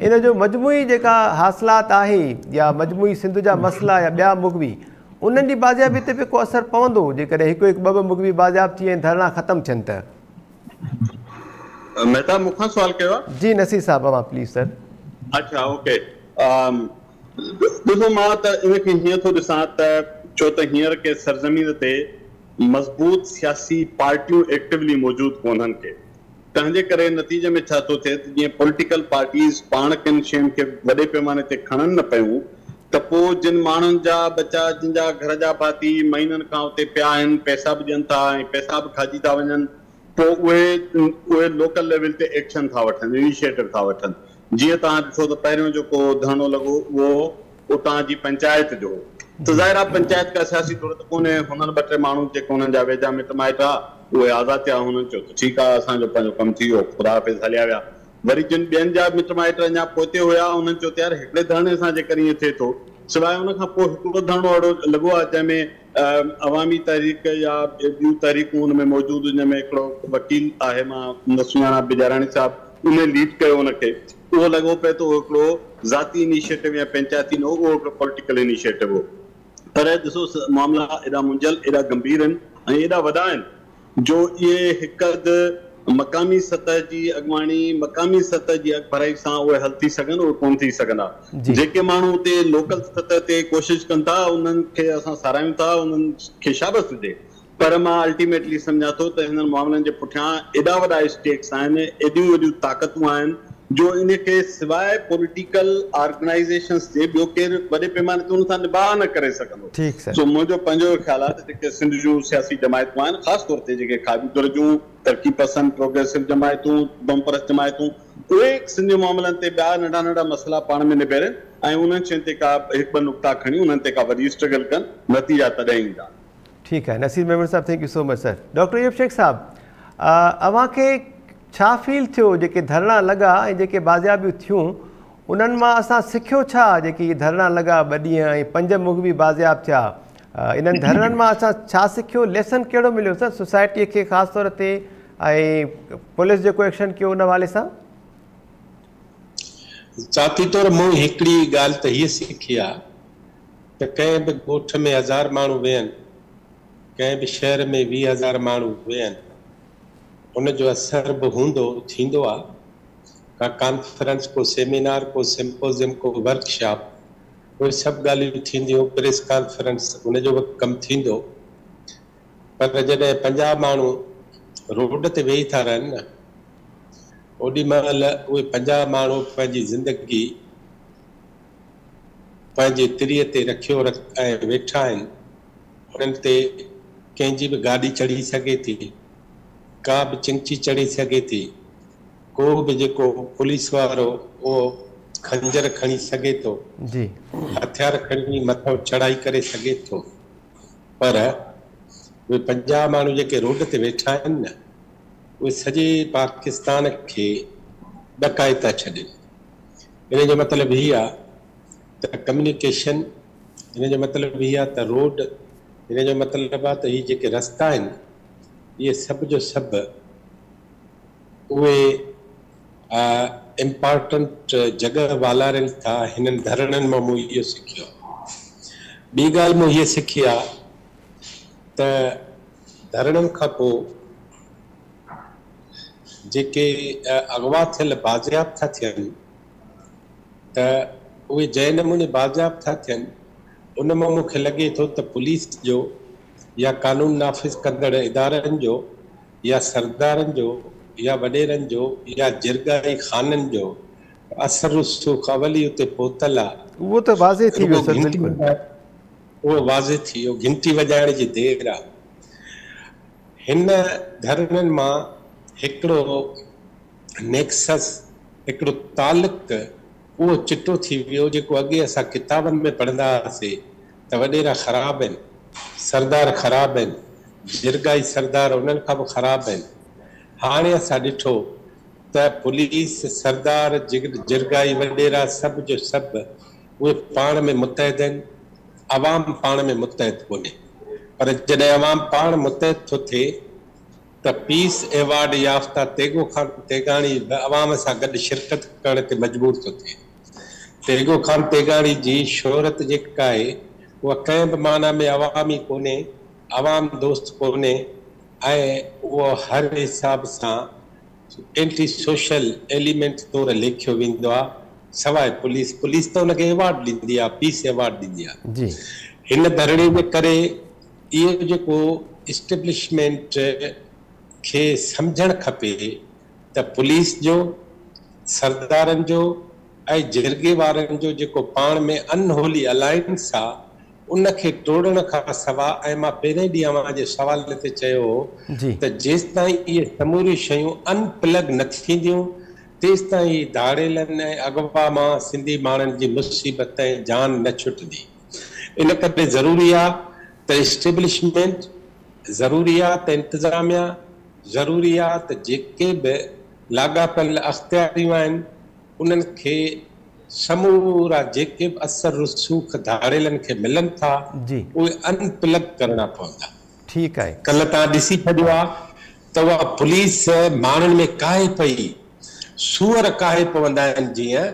ان جو مجموعي جيڪا حاصلات آهي يا مجموعي سنڌ جا مسئلا يا ٻيا مغوي انهن جي بازيابي تي به ڪو اثر پوندو جيڪڏهن هڪ هڪ ٻه ٻه مغوي بازياب ٿي ۽ ڌرڻا ختم ٿين ته؟ مهتاب مون کان سوال ڪيو آ؟ جي نصير صاحب اوهان پليز سر. اڇا اوڪي ڏسو مان ته ان کي هيئن ٿو ڏسان ته ڇو ته هينئر ڪي سرزمين تي مضبوط سياسي پارٽيون ايڪٽولي موجود ڪونهن ڪي تنهن جي ڪري نتيجي ۾ ڇا ٿو ٿئي ته جيئن پوليٽيڪل پارٽيز پاڻ ڪن شين کي وڏي پيماني تي کڻن نه پيون ته پوء جن ماڻهن جا ٻچا جن جا گهر جا ڀاتي مهينن کان اتي پيا آهن پئسا به ڏين ٿا ۽ پئسا به کاڄي ٿا وڃن پوء اهي اهي لوڪل ليول تي ايڪشن ٿا وٺن انيشيٽو ٿا وٺن جيئن توهان ڏٺو ته پهريون جيڪو ڌرڻو لڳو اهو اتان جي پنچائت جو هو ته ظاهر آهي پنچائت ڪا سياسي ڌر ته ڪونهي، هنن ٻه ٽي ماڻهو جيڪي هنن جا ويجها مٽ مائٽ ها اهي آزاد ٿيا، هنن چيو ته ٺيڪ آهي اسان جو پنهنجو ڪم ٿي ويو خدا حافظ هليا ويا، وري جن ٻين جا مٽ مائٽ اڃا پوئتي هيا انهن چيو ته يار هڪڙي ڌرڻي سان جيڪر ائين ٿئي ٿو، سواء ان کان پوء هڪڙو ڌرڻو اهڙو لڳو آهي جنهن ۾ عوامي تحريڪ يا ٻيون تحريڪون ان ۾ موجود هيون جنهن ۾ هڪڙو وڪيل آهي مان نه سڃاڻان بجاراڻي صاحب انهي ليڊ ڪيو ان کي. اهو لڳو پئي ته اهو هڪڙو ذاتي انيشيٽو يا پنچائتي نه هو، اهو هڪڙو پوليٽيڪل انيشيٽو هو. پر ڏسو معاملا ايڏا منجهيل، ايڏا گنڀير آهن ۽ ايڏا وڏا آهن جو اهي هڪ اڌ مقامي سطح جي اڳواڻي، مقامي سطح جي اڳڀرائي سان اهي حل ٿي سگهن، اهي ڪونه ٿي سگهندا. جيڪي ماڻهو اتي لوڪل سطح تي ڪوشش ڪن ٿا، انهن کي اسان ساراهيون ٿا، انهن کي شابس هجي. پر مان الٽيميٽلي سمجهان ٿو ته هنن معاملن جي پٺيان ايڏا وڏا اسٽيڪس آهن، ايڏيون وڏيون طاقتون آهن جو ان کي سواء پوليٽيڪل آرگنائيزيشنز جي ٻيو ڪير وڏي پيماني تي ان سان نباهه نه ڪري سگهندو. سو منهنجو پنهنجو خيال آهي ته جيڪي سنڌ جون سياسي جماعتون آهن، خاص طور تي جيڪي کاٻي ڌر جون ترقي پسند پروگريسو جماعتون، قومپرست جماعتون، اهي سنڌ جي معاملن تي ٻيا ننڍا ننڍا مسئلا پاڻ ۾ نبيرين ۽ انهن شين تي ڪا هڪ ٻه نقطا کڻي انهن تي ڪا وڏي اسٽرگل ڪن، نتيجا تڏهن ايندا. ٺيڪ آهي نصير ميمڻ صاحب thank you so much sir. Doctor Ayub Shaikh صاحب اوهان کي ڇا فيل ٿيو جيڪي ڌرڻا لڳا ۽ جيڪي بازيابيون ٿيون انهن مان اسان سکيو ڇا جيڪي هي ڌرڻا لڳا ٻه ڏينهن ۽ پنج مغوي بازياب ٿيا انهن ڌرڻن مان اسان ڇا سکيو ليسن ڪهڙو مليو سر سوسائٽي کي خاص طور تي ۽ پوليس جيڪو ايڪشن ڪيو ان حوالي سان؟ ذاتي طور مون هڪڙي ڳالهه ته هيء سکي آ ته ڪنهن به ڳوٺ ۾ هزار ماڻهو ويهن، ڪنهن به شهر ۾ 20 هزار ماڻهو ويهن، ان جو اثر به هوندو، ٿيندو آ. ڪا ڪانفرنس، ڪو سيمينار، ڪو سمپوزيم، ڪو ورڪشاپ، اهي سڀ ڳالهيون ٿينديون، پريس ڪانفرنس، ان جو به ڪم ٿيندو. پر جڏهن 50 ماڻهو روڊ تي ويهي ٿا رهن نه، اوڏي مهل اهي 50 ماڻهو پنهنجي زندگي پنهنجي تريء تي رکيو ۽ ويٺا آهن، انهن تي ڪنهن جي به گاڏي چڙهي سگهي ٿي، ڪا به چنگچي چڙهي سگهي ٿي، ڪو به جيڪو پوليس وارو اهو خنجر کڻي سگهي ٿو، هٿيار کڻي مٿئون چڙهائي ڪري سگهي ٿو، پر اهي 50 ماڻهو جيڪي روڊ تي ويٺا آهن نه، اهي سڄي پاڪستان کي ڏڪائي ٿا ڇڏين. ان جو مطلب هي آ ته ڪميونيڪيشن، ان جو مطلب هي آ ته روڊ، ان جو مطلب آ ته هي جيڪي رستا آهن اهي سڀ جو سڀ اهي امپارٽنٽ جڳهه والارين ٿا. هنن ڌرڻن مان مون اهو سکيو. ٻي ڳالهه مون هيء سکي آ ته ڌرڻن کان پوء جيڪي اغوا ٿيل بازياب ٿا ٿين ته اهي جنهن نموني بازياب ٿا ٿين ان مان مون کي لڳي ٿو ته پوليس جو يا قانون نافذ ڪندڙ ادارن جو يا سردارن جو يا وڏيرن جو يا جرڳائي خانن جو اثر رسوخ اول ئي اتي پهتل آ. اهو ته واضح ٿي ويو سر بلڪل. اهو واضح ٿي ويو گهنٽي وڄائڻ جي دير آ. هن ڌرڻن مان هڪڙو نيڪسس، هڪڙو تعلق اهو چٽو ٿي ويو جيڪو اڳي اسان ڪتابن ۾ پڙهندا هئاسي ته وڏيرا خراب آهن، سردار خراب آهن، جرڳائي سردار انهن کان به خراب آهن. هاڻي اسان ڏٺو ته پوليس، سردار، جرڳائي وڏيرا سڀ جو سڀ اهي پاڻ ۾ متحد آهن، عوام پاڻ ۾ متحد ڪونهي. پر جڏهن عوام پاڻ متحد ٿو ٿئي ته پيس ايوارڊ يافته تيغو خان تيغاڻي به عوام سان گڏ شرڪت ڪرڻ تي مجبور ٿو ٿئي. تيغو خان تيغاڻي جي شهرت جيڪا آهي اها ڪنهن به معنيٰ ۾ عوامي ڪونهي، عوام دوست ڪونهي ۽ اهو هر حساب سان اينٽي سوشل ايليمينٽ طور ليکيو ويندو آ سواء پوليس، پوليس ته ان کي ايوارڊ ڏيندي آ، پيس ايوارڊ ڏيندي آ. هن ڌرڻي جي ڪري اهو جيڪو اسٽيبلشمينٽ کي سمجهڻ کپي ته پوليس جو، سردارن جو ۽ جرڳي وارن جو جيڪو پاڻ ۾ ان هولي الائنس آ ان کي ٽوڙڻ کان سوا ۽ مان پهرئين ڏينهن اوهان جي سوال تي چيو هو ته جيستائين اهي سموريون شيون ان پلگ نه ٿينديون تيستائين هي ڌاڙيلن ۽ اغوا مان سنڌي ماڻهن جي مصيبت ۽ جان نه ڇٽندي. ان ڪري ضروري آ ته اسٽيبلشمينٽ، ضروري آ ته انتظاميا، ضروري آ ته جيڪي به لاڳاپيل اختياريون آهن انهن کي سمورا جيڪي به اثر رسوخ ڌاڙيلن کي ملن ٿا اهي ان پلگ ڪرڻا پوندا. ٺيڪ آهي. ڪلهه توهان ڏسي ڇڏيو آ ته اها پوليس ماڻهن ۾ ڪاهي پئي، سوئر ڪاهي پوندا آهن جيئن،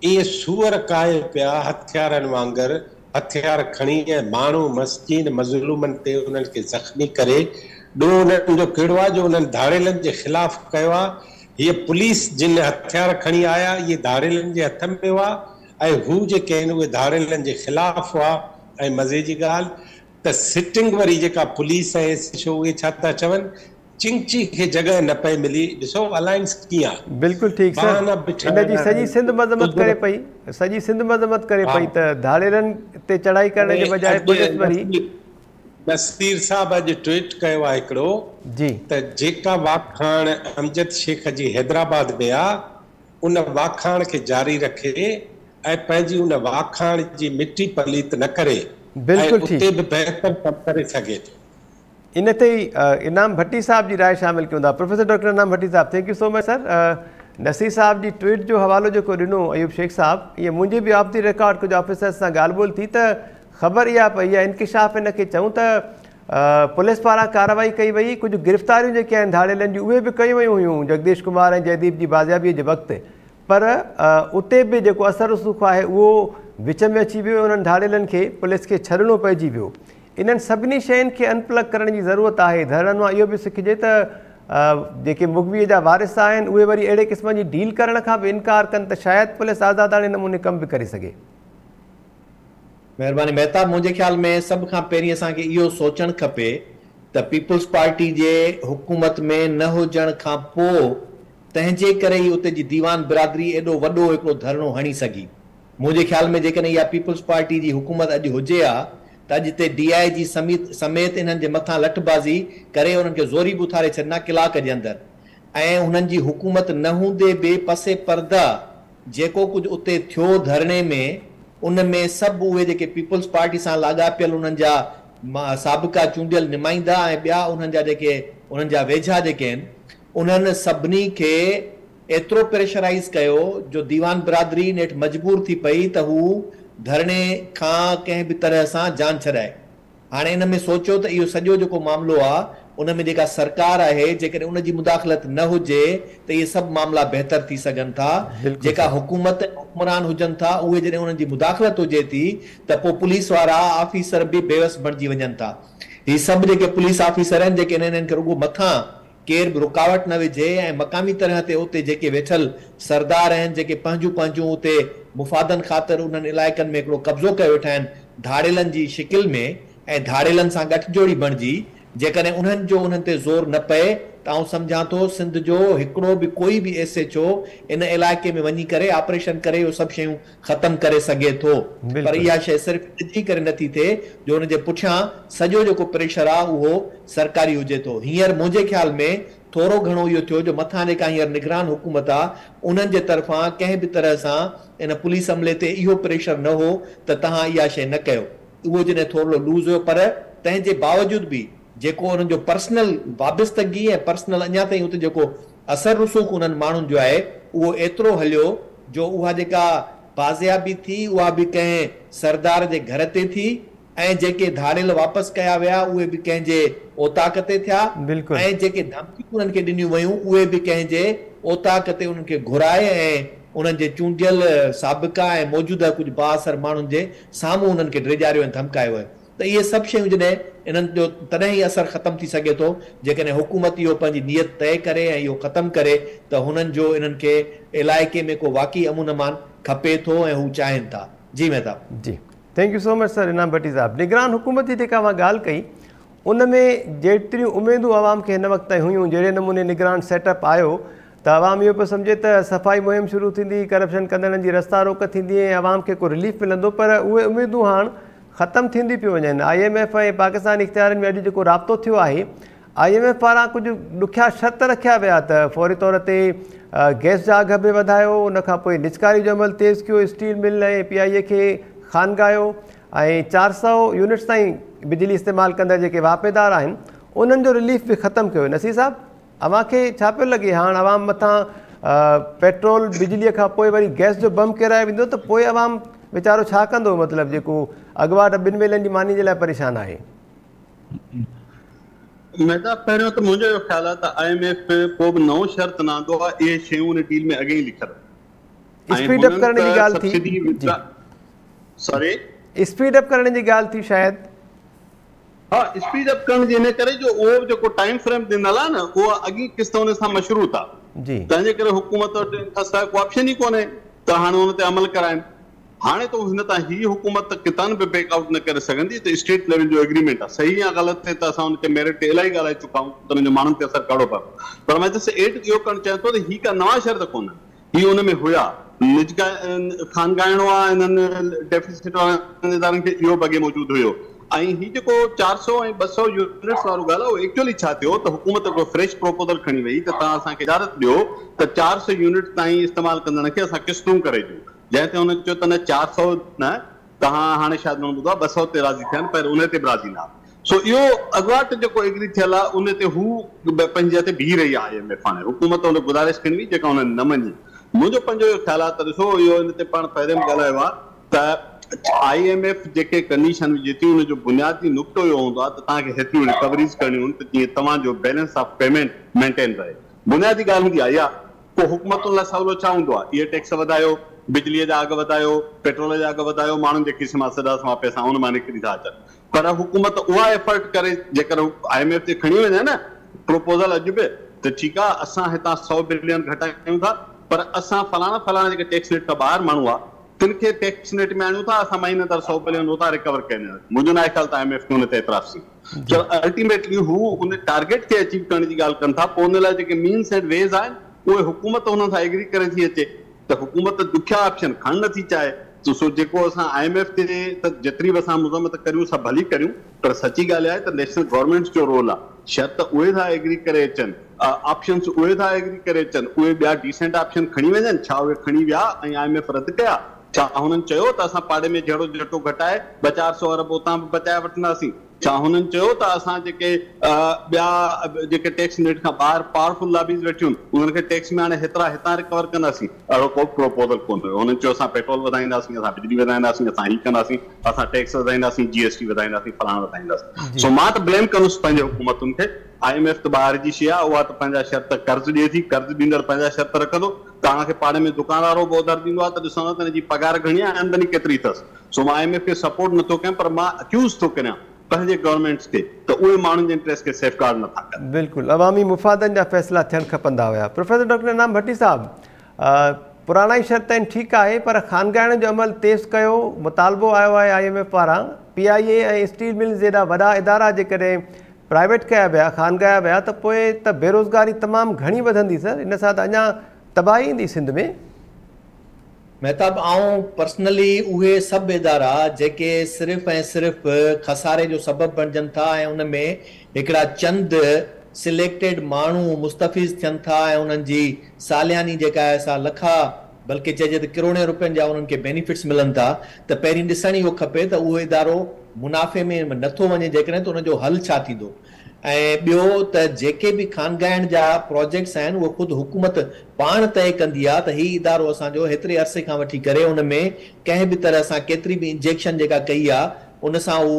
ايئن سوئر ڪاهي پيا هٿيارن وانگر هٿيار کڻي ۽ ماڻهو مسڪين مظلومن تي انهن کي زخمي ڪري ڏوهه انهن جو ڪهڙو آهي جو انهن ڌاڙيلن جي خلاف ڪيو آهي. هيء پوليس جن هٿيار کڻي آيا اهي ڌاڙيلن جي هٿ ۾ هئا ۽ هو جيڪي آهن اهي ڌاڙيلن جي خلاف هئا ۽ مزي جي ڳالهه ته سٽنگ وري جيڪا پوليس ۽ ايس ايڇ او اهي ڇا ٿا چون چنگچي کي جڳهه نه پئي ملي ڏسو الائنس ڪيئن آ بلڪل ٺيڪ سر بهانا به ان جي ٺاهڻا سڄي آهن سنڌ مذمت عذر ڪري پئي سڄي سنڌ مذمت ڪري ها پئي ته ڌاڙيلن تي چڙهائي ڪرڻ ۽ جي بجاء اڄ پوليس وري نصير نصير صاحب اڄ ٽوئيٽ ڪيو آ هڪڙو جي. ته جيڪا واکاڻ امجد شيخ جي حيدرآباد ۾ آ ان واکاڻ کي جاري رکي ۽ پنهنجي ان واکاڻ جي مٽي پليت نه ڪري ۽ بلڪل اتي ٺيڪ. به بهتر ڪم ڪري سگهي ٿو. ان تي ئي انعام ڀٽي صاحب جي راء شامل ڪيون ٿا. پروفيسر ڊاڪٽر انعام ڀٽي صاحب thank you so much sir Naseer صاحب جي ٽوئيٽ جو حوالو جيڪو ڏنو ايوب شيخ صاحب ائين منهنجي به آف the record ڪجهه آفيسرز سان ڳالهه ٻولهه ٿي ته خبر اها پئي يا انڪشاف ان کي چئون ته پوليس پاران ڪارروائي ڪئي وئي ڪجهه گرفتاريون جيڪي آهن ڌاڙيلن جون اهي به ڪيون ويون هيون جگديش ڪمار ۽ جئديپ جي بازيابي جي وقت پر اتي به جيڪو اثر رسوخ آهي اهو وچ ۾ اچي ويو انهن ڌاڙيلن کي پوليس کي ڇڏڻو پئجي ويو انهن سڀني شين کي ان پلگ ڪرڻ جي ضرورت آهي. ڌرڻن مان اهو به سکجي ته جيڪي مغوي جا وارث آهن اهي وري اهڙي قسم جي ڊيل ڪرڻ کان به انڪار ڪن ته شايد پوليس آزاداڻي نموني ڪم به ڪري سگهي. مهرباني مهتاب منهنجي خيال ۾ سڀ کان پهرين اسان کي اهو سوچڻ کپي ته پيپلز پارٽي جي حڪومت ۾ نه هجڻ کان پوء تنهن جي ڪري ئي اتي جي ديوان برادري ايڏو وڏو هڪڙو ڌرڻو هڻي سگهي. منهنجي خيال ۾ جيڪڏهن اها پيپلز پارٽي جي حڪومت اڄ هجي ها ته اڄ هتي ڊي I جي سميت انهن جي مٿان لٺ بازي ڪري انهن کي زوري به اٿاري ڇڏن ها ڪلاڪ جي اندر ۽ انهن جي حڪومت نه هوندي به پس پرده جيڪو ڪجهه اتي ٿيو ڌرڻي ۾ ان ۾ سڀ اهي جيڪي پيپلز پارٽي سان لاڳاپيل انهن جا سابقا چونڊيل نمائندا ۽ ٻيا انهن جا جيڪي انهن جا ويجها جيڪي آهن انهن سڀني کي ايترو پريشرائيز ڪيو جو ديوان برادري نيٺ مجبور ٿي پئي ته هو ڌرڻي کان ڪنهن به طرح سان جان ڇڏائي. هاڻي ان ۾ سوچيو ته اهو سڄو جيڪو معاملو آ ان ۾ جيڪا سرڪار آهي جيڪڏهن ان جي مداخلت نه هجي ته اهي سڀ معاملا بهتر ٿي سگهن ٿا. جيڪا حڪومت ۽ حڪمران هجن ٿا اهي جڏهن انهن جي مداخلت هجي ٿي ته پوء پوليس وارا آفيسر به بيوس بڻجي وڃن ٿا. هي سڀ جيڪي پوليس آفيسر آهن جيڪي انهن کي رڳو مٿان ڪير به رڪاوٽ نه وجهي ۽ مقامي طرح تي اتي جيڪي ويٺل سردار آهن جيڪي پنهنجون پنهنجون اتي مفادن خاطر انهن علائقن ۾ هڪڙو قبضو ڪيو ويٺا آهن ڌاڙيلن جي شڪل ۾ ۽ ڌاڙيلن سان ڳٺ جوڙي بڻجي جيڪڏهن انهن جو انهن تي زور نه پئي ته آئون سمجهان ٿو سنڌ جو هڪڙو به ڪوئي به ايس ايڇ او ان علائقي ۾ وڃي ڪري آپريشن ڪري اهو سڀ شيون ختم ڪري سگهي ٿو پر اها شيء صرف ان جي ڪري نه ٿي ٿئي جو ان جي پٺيان سڄو جيڪو پريشر آ اهو سرڪاري هجي ٿو. هينئر منهنجي خيال ۾ ٿورو گهڻو اهو ٿيو جو مٿان جيڪا هينئر نگران حڪومت آ انهن جي طرفان ڪنهن به طرح سان ان پوليس عملي تي اهو پريشر نه هو ته توهان اها شيء نه ڪيو اهو جڏهن ٿورڙو لوز هيو پر تنهن جي باوجود به جيڪو انهن جو پرسنل وابستگي ۽ پرسنل اڃا تائين اتي جيڪو اثر رسوخ انهن ماڻهن جو آهي اهو ايترو هليو جو اها جيڪا بازيابي ٿي اها به ڪنهن سردار جي گهر تي ٿي ۽ جيڪي ڌاڙيل واپس ڪيا ويا اهي به ڪنهن جي اوطاق تي ٿيا ۽ جيڪي ڌمڪيون انهن کي ڏنيون ويون اهي به ڪنهن جي اوطاق تي انهن کي گهرائي ۽ انهن جي چونڊيل سابقا ۽ موجوده ڪجهه بااثر ماڻهن جي سامهون انهن کي ڊيڄاريو ۽ ڌمڪايو ويو. ته اهي سڀ شيون جڏهن انهن جو تڏهن ئي اثر ختم ٿي سگهي ٿو جيڪڏهن حڪومت اهو پنهنجي نيت طئي ڪري ۽ اهو ختم ڪري ته هنن جو انهن کي علائقي ۾ ڪو واقعي امن امان کپي ٿو ۽ هو چاهين ٿا. جي مهتاب. جي thank you so much sir Inam Bhatti صاحب نگران حڪومت جي جيڪا اوهان ڳالهه ڪئي ان ۾ جيتريون اميدون عوام کي هن وقت تائين هيون جهڙي نموني نگران سيٽ اپ آيو ته عوام اهو پيو سمجهي ته صفائي مهم شروع ٿيندي ڪرپشن ڪندڙن جي رستا روڪ ٿيندي ۽ عوام کي ڪو رليف ملندو پر اهي اميدون هاڻ ختم ٿينديون پيون وڃن. I M F ۽ Pakistani اختيارين ۾ اڄ جيڪو رابطو ٿيو آهي، I M F پاران ڪجهه ڏکيا شرط رکيا ويا ته فوري طور تي گئس جا اگهه به وڌايو، ان کان پوء نجڪاري جو عمل تيز ڪيو، اسٽيل مل ۽ پي آء اي کي خانگايو ۽ 400 يونٽس تائين بجلي استعمال ڪندڙ جيڪي واهپيدار آهن انهن جو رليف به ختم ڪيو. نصير صاحب! اوهان کي ڇا پيو لڳي هاڻ عوام مٿان پيٽرول بجلي کان پوء وري گئس جو بم ڪيرايو ويندو ته پوء عوام ويچارو ڇا ڪندو مطلب جيڪو اڳواٽ ٻن ويلن جي ماني جي لاء پريشان آهي. مهتاب پهريون ته منهنجو اهو خيال آهي ته I M F ڪو به نئون شرط نه آندو آهي اهي شيون ان ڊيل ۾ اڳي ئي لکيل هيون ۽ اسپيڊ اپ هنن ڪرڻ جي ته ڳالهه ٿي سبسڊي جي ساري. اسپيڊ اپ ڪرڻ جي ڳالهه ٿي شايد. ها اسپيڊ اپ ڪرڻ جي ان ڪري جو اهو به جيڪو ٽائيم فريم ڏنل آهي نه اها اڳين قسط ان سان مشروط آهي. جي. تنهن جي ڪري حڪومت وٽ ان کان سواء ڪو آپشن ئي ڪونهي ته هاڻي ان تي عمل ڪرائين. هاڻي ته هن تان هي حڪومت ته ڪٿان به بيڪ آئوٽ نه ڪري سگهندي ته اسٽيٽ ليول جو ايگريمينٽ آهي صحيح يا غلط تي ته اسان ان تي ميرٽ تي الاهي ڳالهائي چڪا آهيون ته ان جو ماڻهن تي اثر ڪهڙو پيو پر مان جسٽ ايڊ اهو ڪرڻ چاهيان ٿو ته هي ڪا نوان شرط ڪونهن هي ان ۾ هيا. نج خانگائڻو آ انهن ڊيفيسٽ وارن ادارن کي اهو به اڳي موجود هيو ۽ هي جيڪو 400 ۽ 200 يونٽس وارو ڳالهه آ اهو ايڪچوئلي ڇا ٿيو ته حڪومت هڪڙو فريش پروپوزل کڻي وئي ته توهان اسان کي اجازت ڏيو ته 400 يونٽ تائين استعمال ڪندڙن کي اسان قسطون ڪري ڏيون جنهن تي هنن چيو ته نه 400 نه توهان هاڻي شايد مون ٻڌو آهي 200 تي راضي ٿيا آهن پر ان تي به راضي نه آهن. سو اهو اڳواٽ جيڪو ايگري ٿيل آهي ان تي هو پنهنجي جاء تي بيهي رهي آهي I M F هاڻي حڪومت ان گذارش کڻي وئي جيڪا انهن نه مڃي. منهنجو پنهنجو اهو خيال آهي ته ڏسو اهو ان تي پاڻ پهرين به ڳالهايو آهي ته I M F جيڪي ڪنڊيشن وجهي ٿي ان جو بنيادي نقطو اهو هوندو آهي ته توهان کي هيتريون رڪوريز ڪرڻيون آهن ته جيئن توهان جو بيلنس آف پيمينٽ مينٽين رهي. بنيادي ڳالهه هوندي آهي اها. پوء حڪومتن لاء سولو ڇا هوندو آهي؟ اهي ٽيڪس وڌايو، بجليء جا اگهه وڌايو، پيٽرول جا اگهه وڌايو، ماڻهن جي کيسي مان سڌا سنوان پئسا ان مان نڪري ٿا اچن. پر حڪومت اها ايفرٽ ڪري جيڪر I M F تي کڻي وڃي نه پروپوزل اڄ به ته ٺيڪ آهي اسان هتان سئو بلين گهٽايون ٿا پر اسان فلاڻا فلاڻا جيڪي ٽيڪس نيٽ کان ٻاهر ماڻهو آهي تن کي ٽيڪس نيٽ ۾ آڻيون ٿا اسان مهيني اندر سئو بلين اتان ريڪور ڪري ڏينداسين. منهنجو ناهي خيال ته I M F کي ان تي اعتراض ٿيندو. جو الٽيميٽلي هو ان ٽارگيٽ کي اچيو ڪرڻ جي ڳالهه ڪن ٿا پوء ان لاء جيڪي مينس اينڊ ويز آهن اهي حڪومت انهن سان ايگري ڪري ٿي اچي ته حڪومت ڏکيا آپشن کڻڻ نٿي چاهي ته سو جيڪو اسان I M F تي ته جيتري به اسان مذمت ڪريون سا ڀلي ڪريون پر سچي ڳالهه اها آهي ته نيشنل گورنمينٽس جو رول آهي شرط اهي ٿا ايگري ڪري اچن آپشنس اهي ٿا ايگري ڪري اچن اهي ٻيا ڊيسنٽ آپشن کڻي وڃن ڇا اهي کڻي ويا ۽ I M F رد ڪيا ڇا هنن چيو ته اسان پاڙي ۾ جهيڙو جهٽو گهٽائي ٻه چار سئو ارب اتان به بچائي وٺنداسين؟ ڇا هنن چيو ته اسان جيڪي ٻيا جيڪي ٽيڪس نيٽ کان ٻاهر پاورفل لابيز ويٺيون آهن انهن کي ٽيڪس ۾ آڻي هيترا هتان رڪور ڪنداسين؟ اهڙو ڪو به پروپوزل ڪونه هيو. هنن چيو اسان پيٽرول وڌائينداسين، اسان بجلي وڌائينداسين، اسان هي ڪنداسين، اسان ٽيڪس وڌائينداسين، جي ايس ٽي وڌائينداسين، فلاڻو وڌائينداسين. سو مان ته بليم ڪندس پنهنجي حڪومتن کي. I M F ته ٻاهر جي شيء آهي، اها ته پنهنجا شرط قرض ڏئي ٿي، قرض ڏيندڙ پنهنجا شرط رکندو. توهان کي پاڙي ۾ دڪاندار به اوڌر ڏيندو آهي ته ڏسندو ته هن جي پگهار گهڻي آهي ۽ آمدني ڪيتري اٿس. سو مان I M F کي سپورٽ نٿو ڪيان پر مان اڪيوز ٿو ڪريان پنهنجي گورنمينٽس کي ته اهي ماڻهن جي انٽريسٽ کي سيف گارڊ نٿا ڪن. بلڪل عوامي مفادن جا فيصلا ٿيڻ کپندا هيا. پروفيسر ڊاڪٽر انعام ڀٽي صاحب پراڻا ئي شرط آهن ٺيڪ آهي پر خانگائڻ جو عمل تيز ڪيو مطالبو آيو آهي I M F پاران پي آء اي ۽ اسٽيل ملز جيڏا وڏا ادارا جيڪڏهن پرائيويٽ ڪيا ويا، خانگايا ويا ته پوء ته بيروزگاري تمام گهڻي وڌندي سر، ان سان ته اڃا تباهي ايندي سنڌ ۾. مهتاب آئون پرسنلي اهي سڀ ادارا جيڪي صرف ۽ صرف خساري جو سبب بڻجن ٿا ۽ ان ۾ هڪڙا چند سليڪٽيڊ ماڻهو مستفيض ٿين ٿا ۽ انهن جي سالياني جيڪا آهي سا لکا بلڪه چئجي ته ڪروڙين روپين جا انهن کي بينيفٽس ملن ٿا ته پهرين ڏسڻ اهو کپي ته اهو ادارو منافعي ۾ نه ٿو وڃي جيڪڏهن ته ان جو حل ڇا ٿيندو ۽ ٻيو ته جيڪي به خانگائڻ جا پراجيڪٽس آهن اهي خود حڪومت پاڻ طئي ڪندي آهي ته هي ادارو اسان جو هيتري عرصي کان وٺي ڪري ان ۾ ڪنهن به طرح سان ڪيتري به انجيڪشن جيڪا ڪئي آهي ان سان هو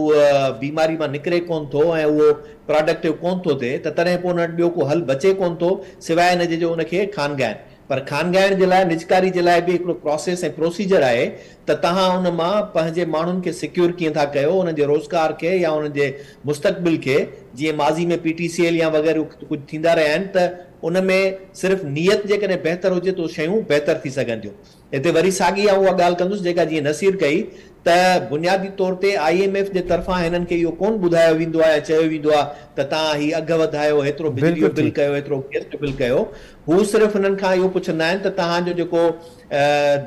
بيماري مان نڪري ڪونه ٿو ۽ اهو پراڊڪٽو ڪونه ٿو ٿئي ته تڏهن پوء ان وٽ ٻيو ڪو حل بچي ڪونه ٿو سواء ان جي جو ان کي خانگائن. پر خانگائڻ جي لاء نجڪاري جي لاء به هڪڙو پراسيس ۽ پروسيجر آهي ته توهان ان مان پنهنجي ماڻهن کي سيڪيور ڪيئن ٿا ڪيو انهن جي روزگار کي يا انهن جي مستقبل کي جيئن ماضي ۾ پي ٽي سي ايل يا وغيره ڪجهه ٿيندا رهيا آهن ته ان ۾ صرف نيت جيڪڏهن بهتر هجي ته شيون بهتر ٿي سگهن ٿيون. هتي وري ساڳي آئون اها ڳالهه ڪندس جيڪا جيئن نصير ڪئي ته بنيادي طور تي I M F جي طرفان هنن کي اهو ڪونه ٻڌايو ويندو آهي يا چيو ويندو آهي ته توهان هي اگهه وڌايو، هيترو بجلي جو بل ڪيو، هيترو گئس جو بل ڪيو. هو صرف هنن کان اهو پڇندا آهن ته توهان جو جيڪو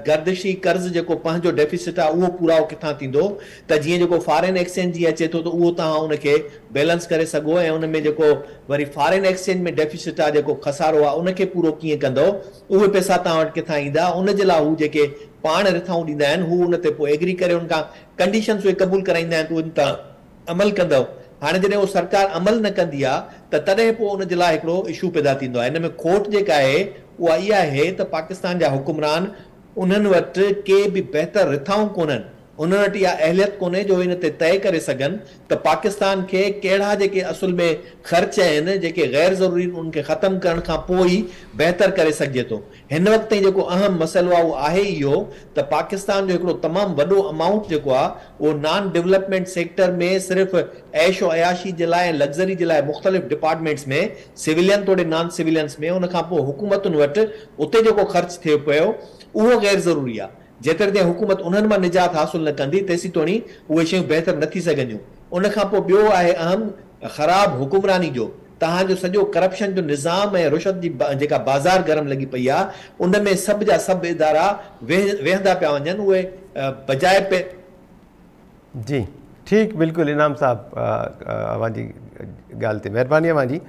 گردشي قرض جيڪو پنهنجو ڊيفيسٽ آهي اهو پورائو ڪٿان ٿيندو ته جيئن جيڪو فارين ايڪسچينج جيئن اچي ٿو ته اهو توهان ان کي بيلنس ڪري سگهو ۽ ان ۾ جيڪو وري فارين ايڪسچينج ۾ ڊيفيسٽ آهي جيڪو خسارو آهي ان کي پورو ڪيئن ڪندؤ اهي پئسا توهان وٽ ڪٿان ايندا؟ ان جي لاء هو جيڪي پاڻ رٿائون ڏيندا آهن، هو ان تي پوء ايگري ڪري ان کان ڪنڊيشنز اهي قبول ڪرائيندا آهن ته ان تان عمل ڪندؤ. هاڻي جڏهن اهو سرڪار عمل نه ڪندي آهي ته تڏهن پوء ان جي لاء هڪڙو اشو پيدا ٿيندو آهي. هن ۾ کوٽ جيڪا آهي اها اها آهي ته پاڪستان جا حڪمران انهن وٽ ڪي به بهتر رٿائون ڪونهن. انهن وٽ اها اهليت ڪونهي جو ان تي طئي ڪري سگهن ته پاڪستان کي ڪهڙا جيڪي اصل ۾ خرچ آهن جيڪي غير ضروري آهن انهن کي ختم ڪرڻ کان پوء ئي بهتر ڪري سگهجي ٿو. هن وقت تائين جيڪو اهم مسئلو آهي اهو آهي اهو ته پاڪستان جو هڪڙو تمام وڏو امائونٽ جيڪو آهي اهو نان ڊولپمينٽ سيڪٽر ۾ صرف عيش و عياشي جي لاء ۽ لگزري جي لاء مختلف ڊپارٽمينٽس ۾ سويلين توڙي نان سويلينس ۾ ان کان پوء حڪومتن وٽ اتي جيڪو خرچ ٿئي پيو اهو غير ضروري آهي. جيتري تائين حڪومت انهن مان نجات حاصل نه ڪندي تيسين توڻي اهي شيون بهتر نه ٿي سگهنديون. ان کان پوء ٻيو آهي اهم خراب حڪمراني جو توهان جو سڄو ڪرپشن جو نظام ۽ رشوت جي جيڪا بازار گرم لڳي پئي آهي ان ۾ سڀ جا سڀ ادارا ويهندا پيا وڃن اهي بجاء پي جي ٺيڪ بلڪل انعام صاحب اوهان جي ڳالهه تي مهرباني اوهان جي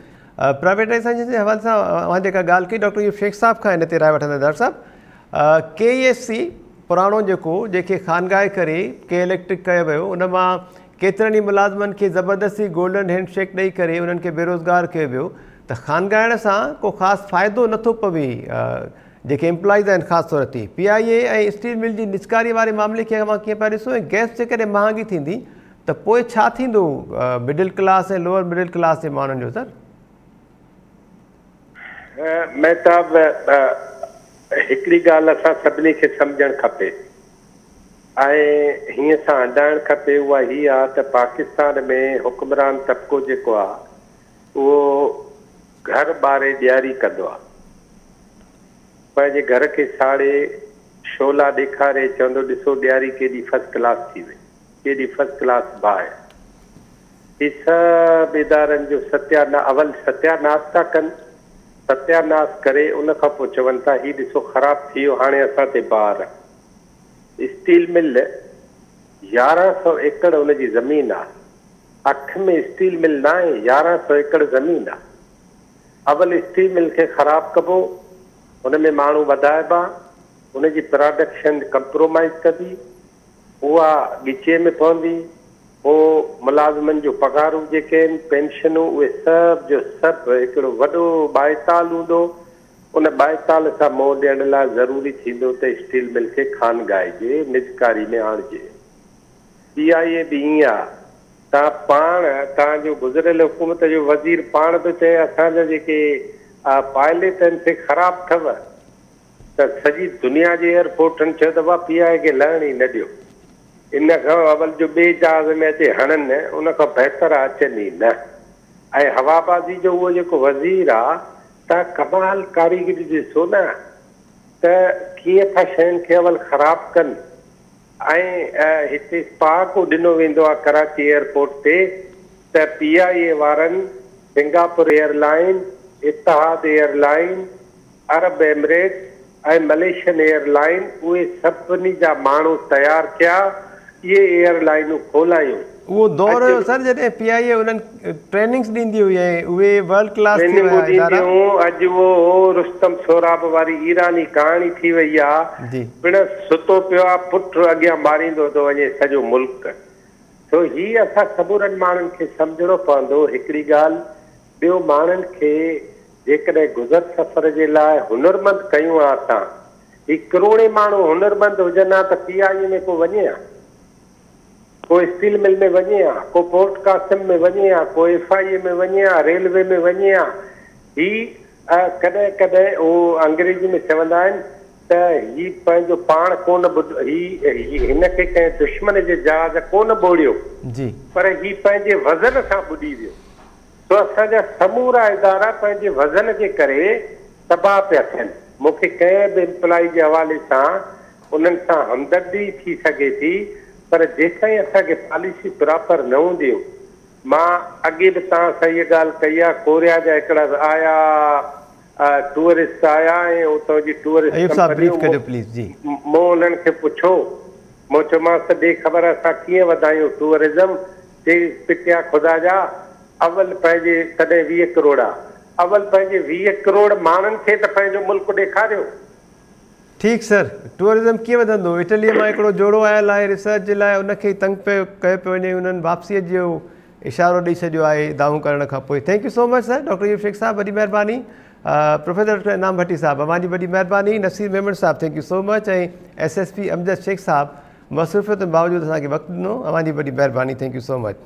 پرائيويٽائيزيشن جي حوالي سان اوهان جيڪا ڳالهه ڪئي ڊاڪٽر ايوب شيخ صاحب کان ان تي راء وٺندا ڊاڪٽر صاحب ڪي اي ايف سي پراڻو جيڪو جنهن کي خانگائي ڪري ڪي اليڪٽرڪ ڪيو ويو ان مان ڪيترن ئي ملازمن کي زبردستي گولڊن هينڊ شيڪ ڏئي ڪري انهن کي بيروزگار ڪيو ويو ته خانگائڻ سان ڪو خاص فائدو نٿو پوي جيڪي ايمپلائيز آهن خاص طور تي پي آء اي ۽ اسٽيل مل جي نجڪاري واري معاملي کي اوهان ڪيئن پيا ڏسو ۽ گئس جيڪڏهن مهانگي ٿيندي ته پوء ڇا ٿيندو middle class ۽ lower middle class جي ماڻهن جو سر؟ مهتاب هڪڙي ڳالهه اسان سڀني کي سمجهڻ کپي ۽ هيئن سان هنڊائڻ کپي اها هي آ ته پاڪستان ۾ حڪمران طبقو جيڪو آ اهو گهر ٻاري ڏياري ڪندو آ. پنهنجي گهر کي ساڙي شعلا ڏيکاري چوندو ڏسو ڏياري ڪيڏي فرسٽ ڪلاس ٿي وئي، ڪيڏي فرسٽ ڪلاس باهه. هي سڀ ادارن جو ستيا اول ستيا ناس ٿا ڪن، ستيا ناس ڪري ان کان پوء چون ٿا هي ڏسو خراب ٿي ويو هاڻي اسان تي بار. اسٽيل مل 1100 ايڪڙ ان جي زمين آ. اک ۾ اسٽيل مل ناهي، 1100 ايڪڙ زمين آ. اول اسٽيل مل کي خراب ڪبو، ان ۾ ماڻهو وڌائبا، ان جي پراڊڪشن ڪمپرومائيز ڪبي، اها ڳچيء ۾ پوندي، پوء ملازمن جون پگهارون جيڪي آهن، پينشنون، اهي سڀ جو سڀ هڪڙو وڏو ٻائيتال هوندو، ان ٻائيتال سان منهن ڏيڻ لاء ضروري ٿيندو ته اسٽيل مل کي خانگائجي، نجڪاري ۾ آڻجي. پي آء اي به ائين آ. توهان پاڻ، توهان جو گذريل حڪومت جو وزير پاڻ ٿو چئي اسان جا جيڪي پائليٽ آهن سي خراب اٿو ته سڄي دنيا جي ايئرپورٽن چيو ته بابا پي آء اي کي لهڻ ئي نه ڏيو. ان کان اول جو ٻئي جهاز ۾ اچي هڻن ان کان بهتر آ اچن ئي نه. ۽ هوابازي جو اهو جيڪو وزير آ توهان ڪمال ڪاريگري ڏسو نه ته ڪيئن ٿا شين کي اول خراب ڪن. ۽ هتي پهاڪو ڏنو ويندو آهي ڪراچي ايئرپورٽ تي ته پي آء اي وارن Singapore airline, Etihad airline, Arab Emirates ۽ مليشن air line اهي سڀني جا ماڻهو تيار ٿيا اهي ايئر لائينون کولايون. اهو دور هيو سر جڏهن پي آء اي انهن ٽريننگس ڏيندي هئي ۽ اهي ورلڊ ڪلاس ٿي ويا ٽريننگون ادارا. ڏينديون هيون اڄ اهو رستم سهراب واري ايراني ڪهاڻي ٿي وئي آ پڻس ستو پيو آ پٽ اڳيان ماريندو ٿو وڃي سڄو ملڪ سو هي اسان سمورن ماڻهن کي سمجهڻو پوندو هڪڙي ڳالهه ٻيو ماڻهن کي جيڪڏهن گذر سفر جي لاء هنرمند ڪيون ها اسان هي ڪروڙين ماڻهو هنرمند هجن ها ته پي آء اي ۾ ڪو وڃي ها. ڪو اسٽيل مل ۾ وڃي ها، ڪو پورٽ قاسم ۾ وڃي ها، ڪو ايف I اي ۾ وڃي ها، ريلوي ۾ وڃي ها. هي ڪڏهن ڪڏهن هو انگريزي ۾ چوندا آهن ته هي پنهنجو پاڻ ڪونه ٻڏ هي هن کي ڪنهن دشمن جي جهاز ڪونه ٻوڙيو پر هي پنهنجي وزن سان ٻڏي ويو. سو اسان جا سمورا ادارا پنهنجي وزن جي ڪري تباهه پيا ٿين. مون کي ڪنهن به ايمپلائي جي حوالي سان انهن سان همدردي ئي ٿي سگهي ٿي پر جيستائين اسان کي پاليسي پراپر نه هونديون مان اڳي به توهان سان اها ڳالهه ڪئي آهي ڪوريا جا هڪڙا آيا ٽوئرسٽ آيا ۽ اتان جي ٽوئرسٽ ايوب صاحب بريف ڪمپنيون ڪجو پليز جي. مون انهن کي پڇيو مون چيومانس ته ڏي خبر اسان ڪيئن وڌايون ٽوئرزم چي پٽيا خدا جا اول پنهنجي تڏهن 20 ڪروڙ آ اول پنهنجي 20 ڪروڙ ماڻهن کي ته پنهنجو ملڪ ڏيکاريو. ٺيڪ سر ٽوئرزم ڪيئن وڌندو اٽلي مان هڪڙو جوڙو آيل آهي ريسرچ جي لاء ان کي تنگ پيو ڪيو پيو وڃي انهن واپسيء جو اشارو ڏئي ڇڏيو آهي دانهون ڪرڻ کان پوء thank you so much sir doctor Ayub Shaikh صاحب وڏي مهرباني پروفيسر ڊاڪٽر انعام ڀٽي صاحب اوهان جي وڏي مهرباني نصير ميمڻ صاحب thank you so much ۽ S S P Amjad Shaikh صاحب مصروفيتن باوجود اسان کي وقت ڏنو، اوهان جي وڏي مهرباني، thank you so much.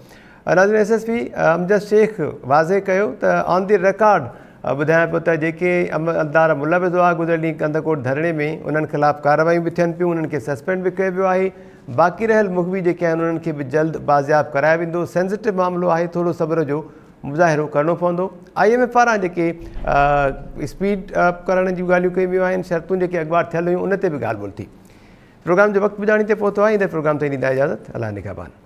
ناظرين S S P Amjad Shaikh واضح ڪيو ته آن the record ٻڌايان پيو ته جيڪي عملدار ملوث هئا گذريل ڏينهن ڪنڌڪوٽ ڌرڻي ۾ انهن خلاف ڪارروايون به ٿين پيون، انهن کي سسپينڊ به ڪيو ويو آهي، باقي رهيل مغوي جيڪي آهن انهن کي به جلد بازياب ڪرايو ويندو، سينسيٽو معاملو آهي ٿورو صبر جو مظاهرو ڪرڻو پوندو. I M F پاران جيڪي اسپيڊ اپ ڪرڻ جون ڳالهيون ڪيون ويون آهن، شرطون جيڪي اڳواٽ ٿيل هيون ان تي به ڳالهه ٻولهه ٿي. پروگرام جو وقت پڄاڻي تي پهتو آهي، ايندڙ پروگرام تائين ڏيندا اجازت، الله نگهبان.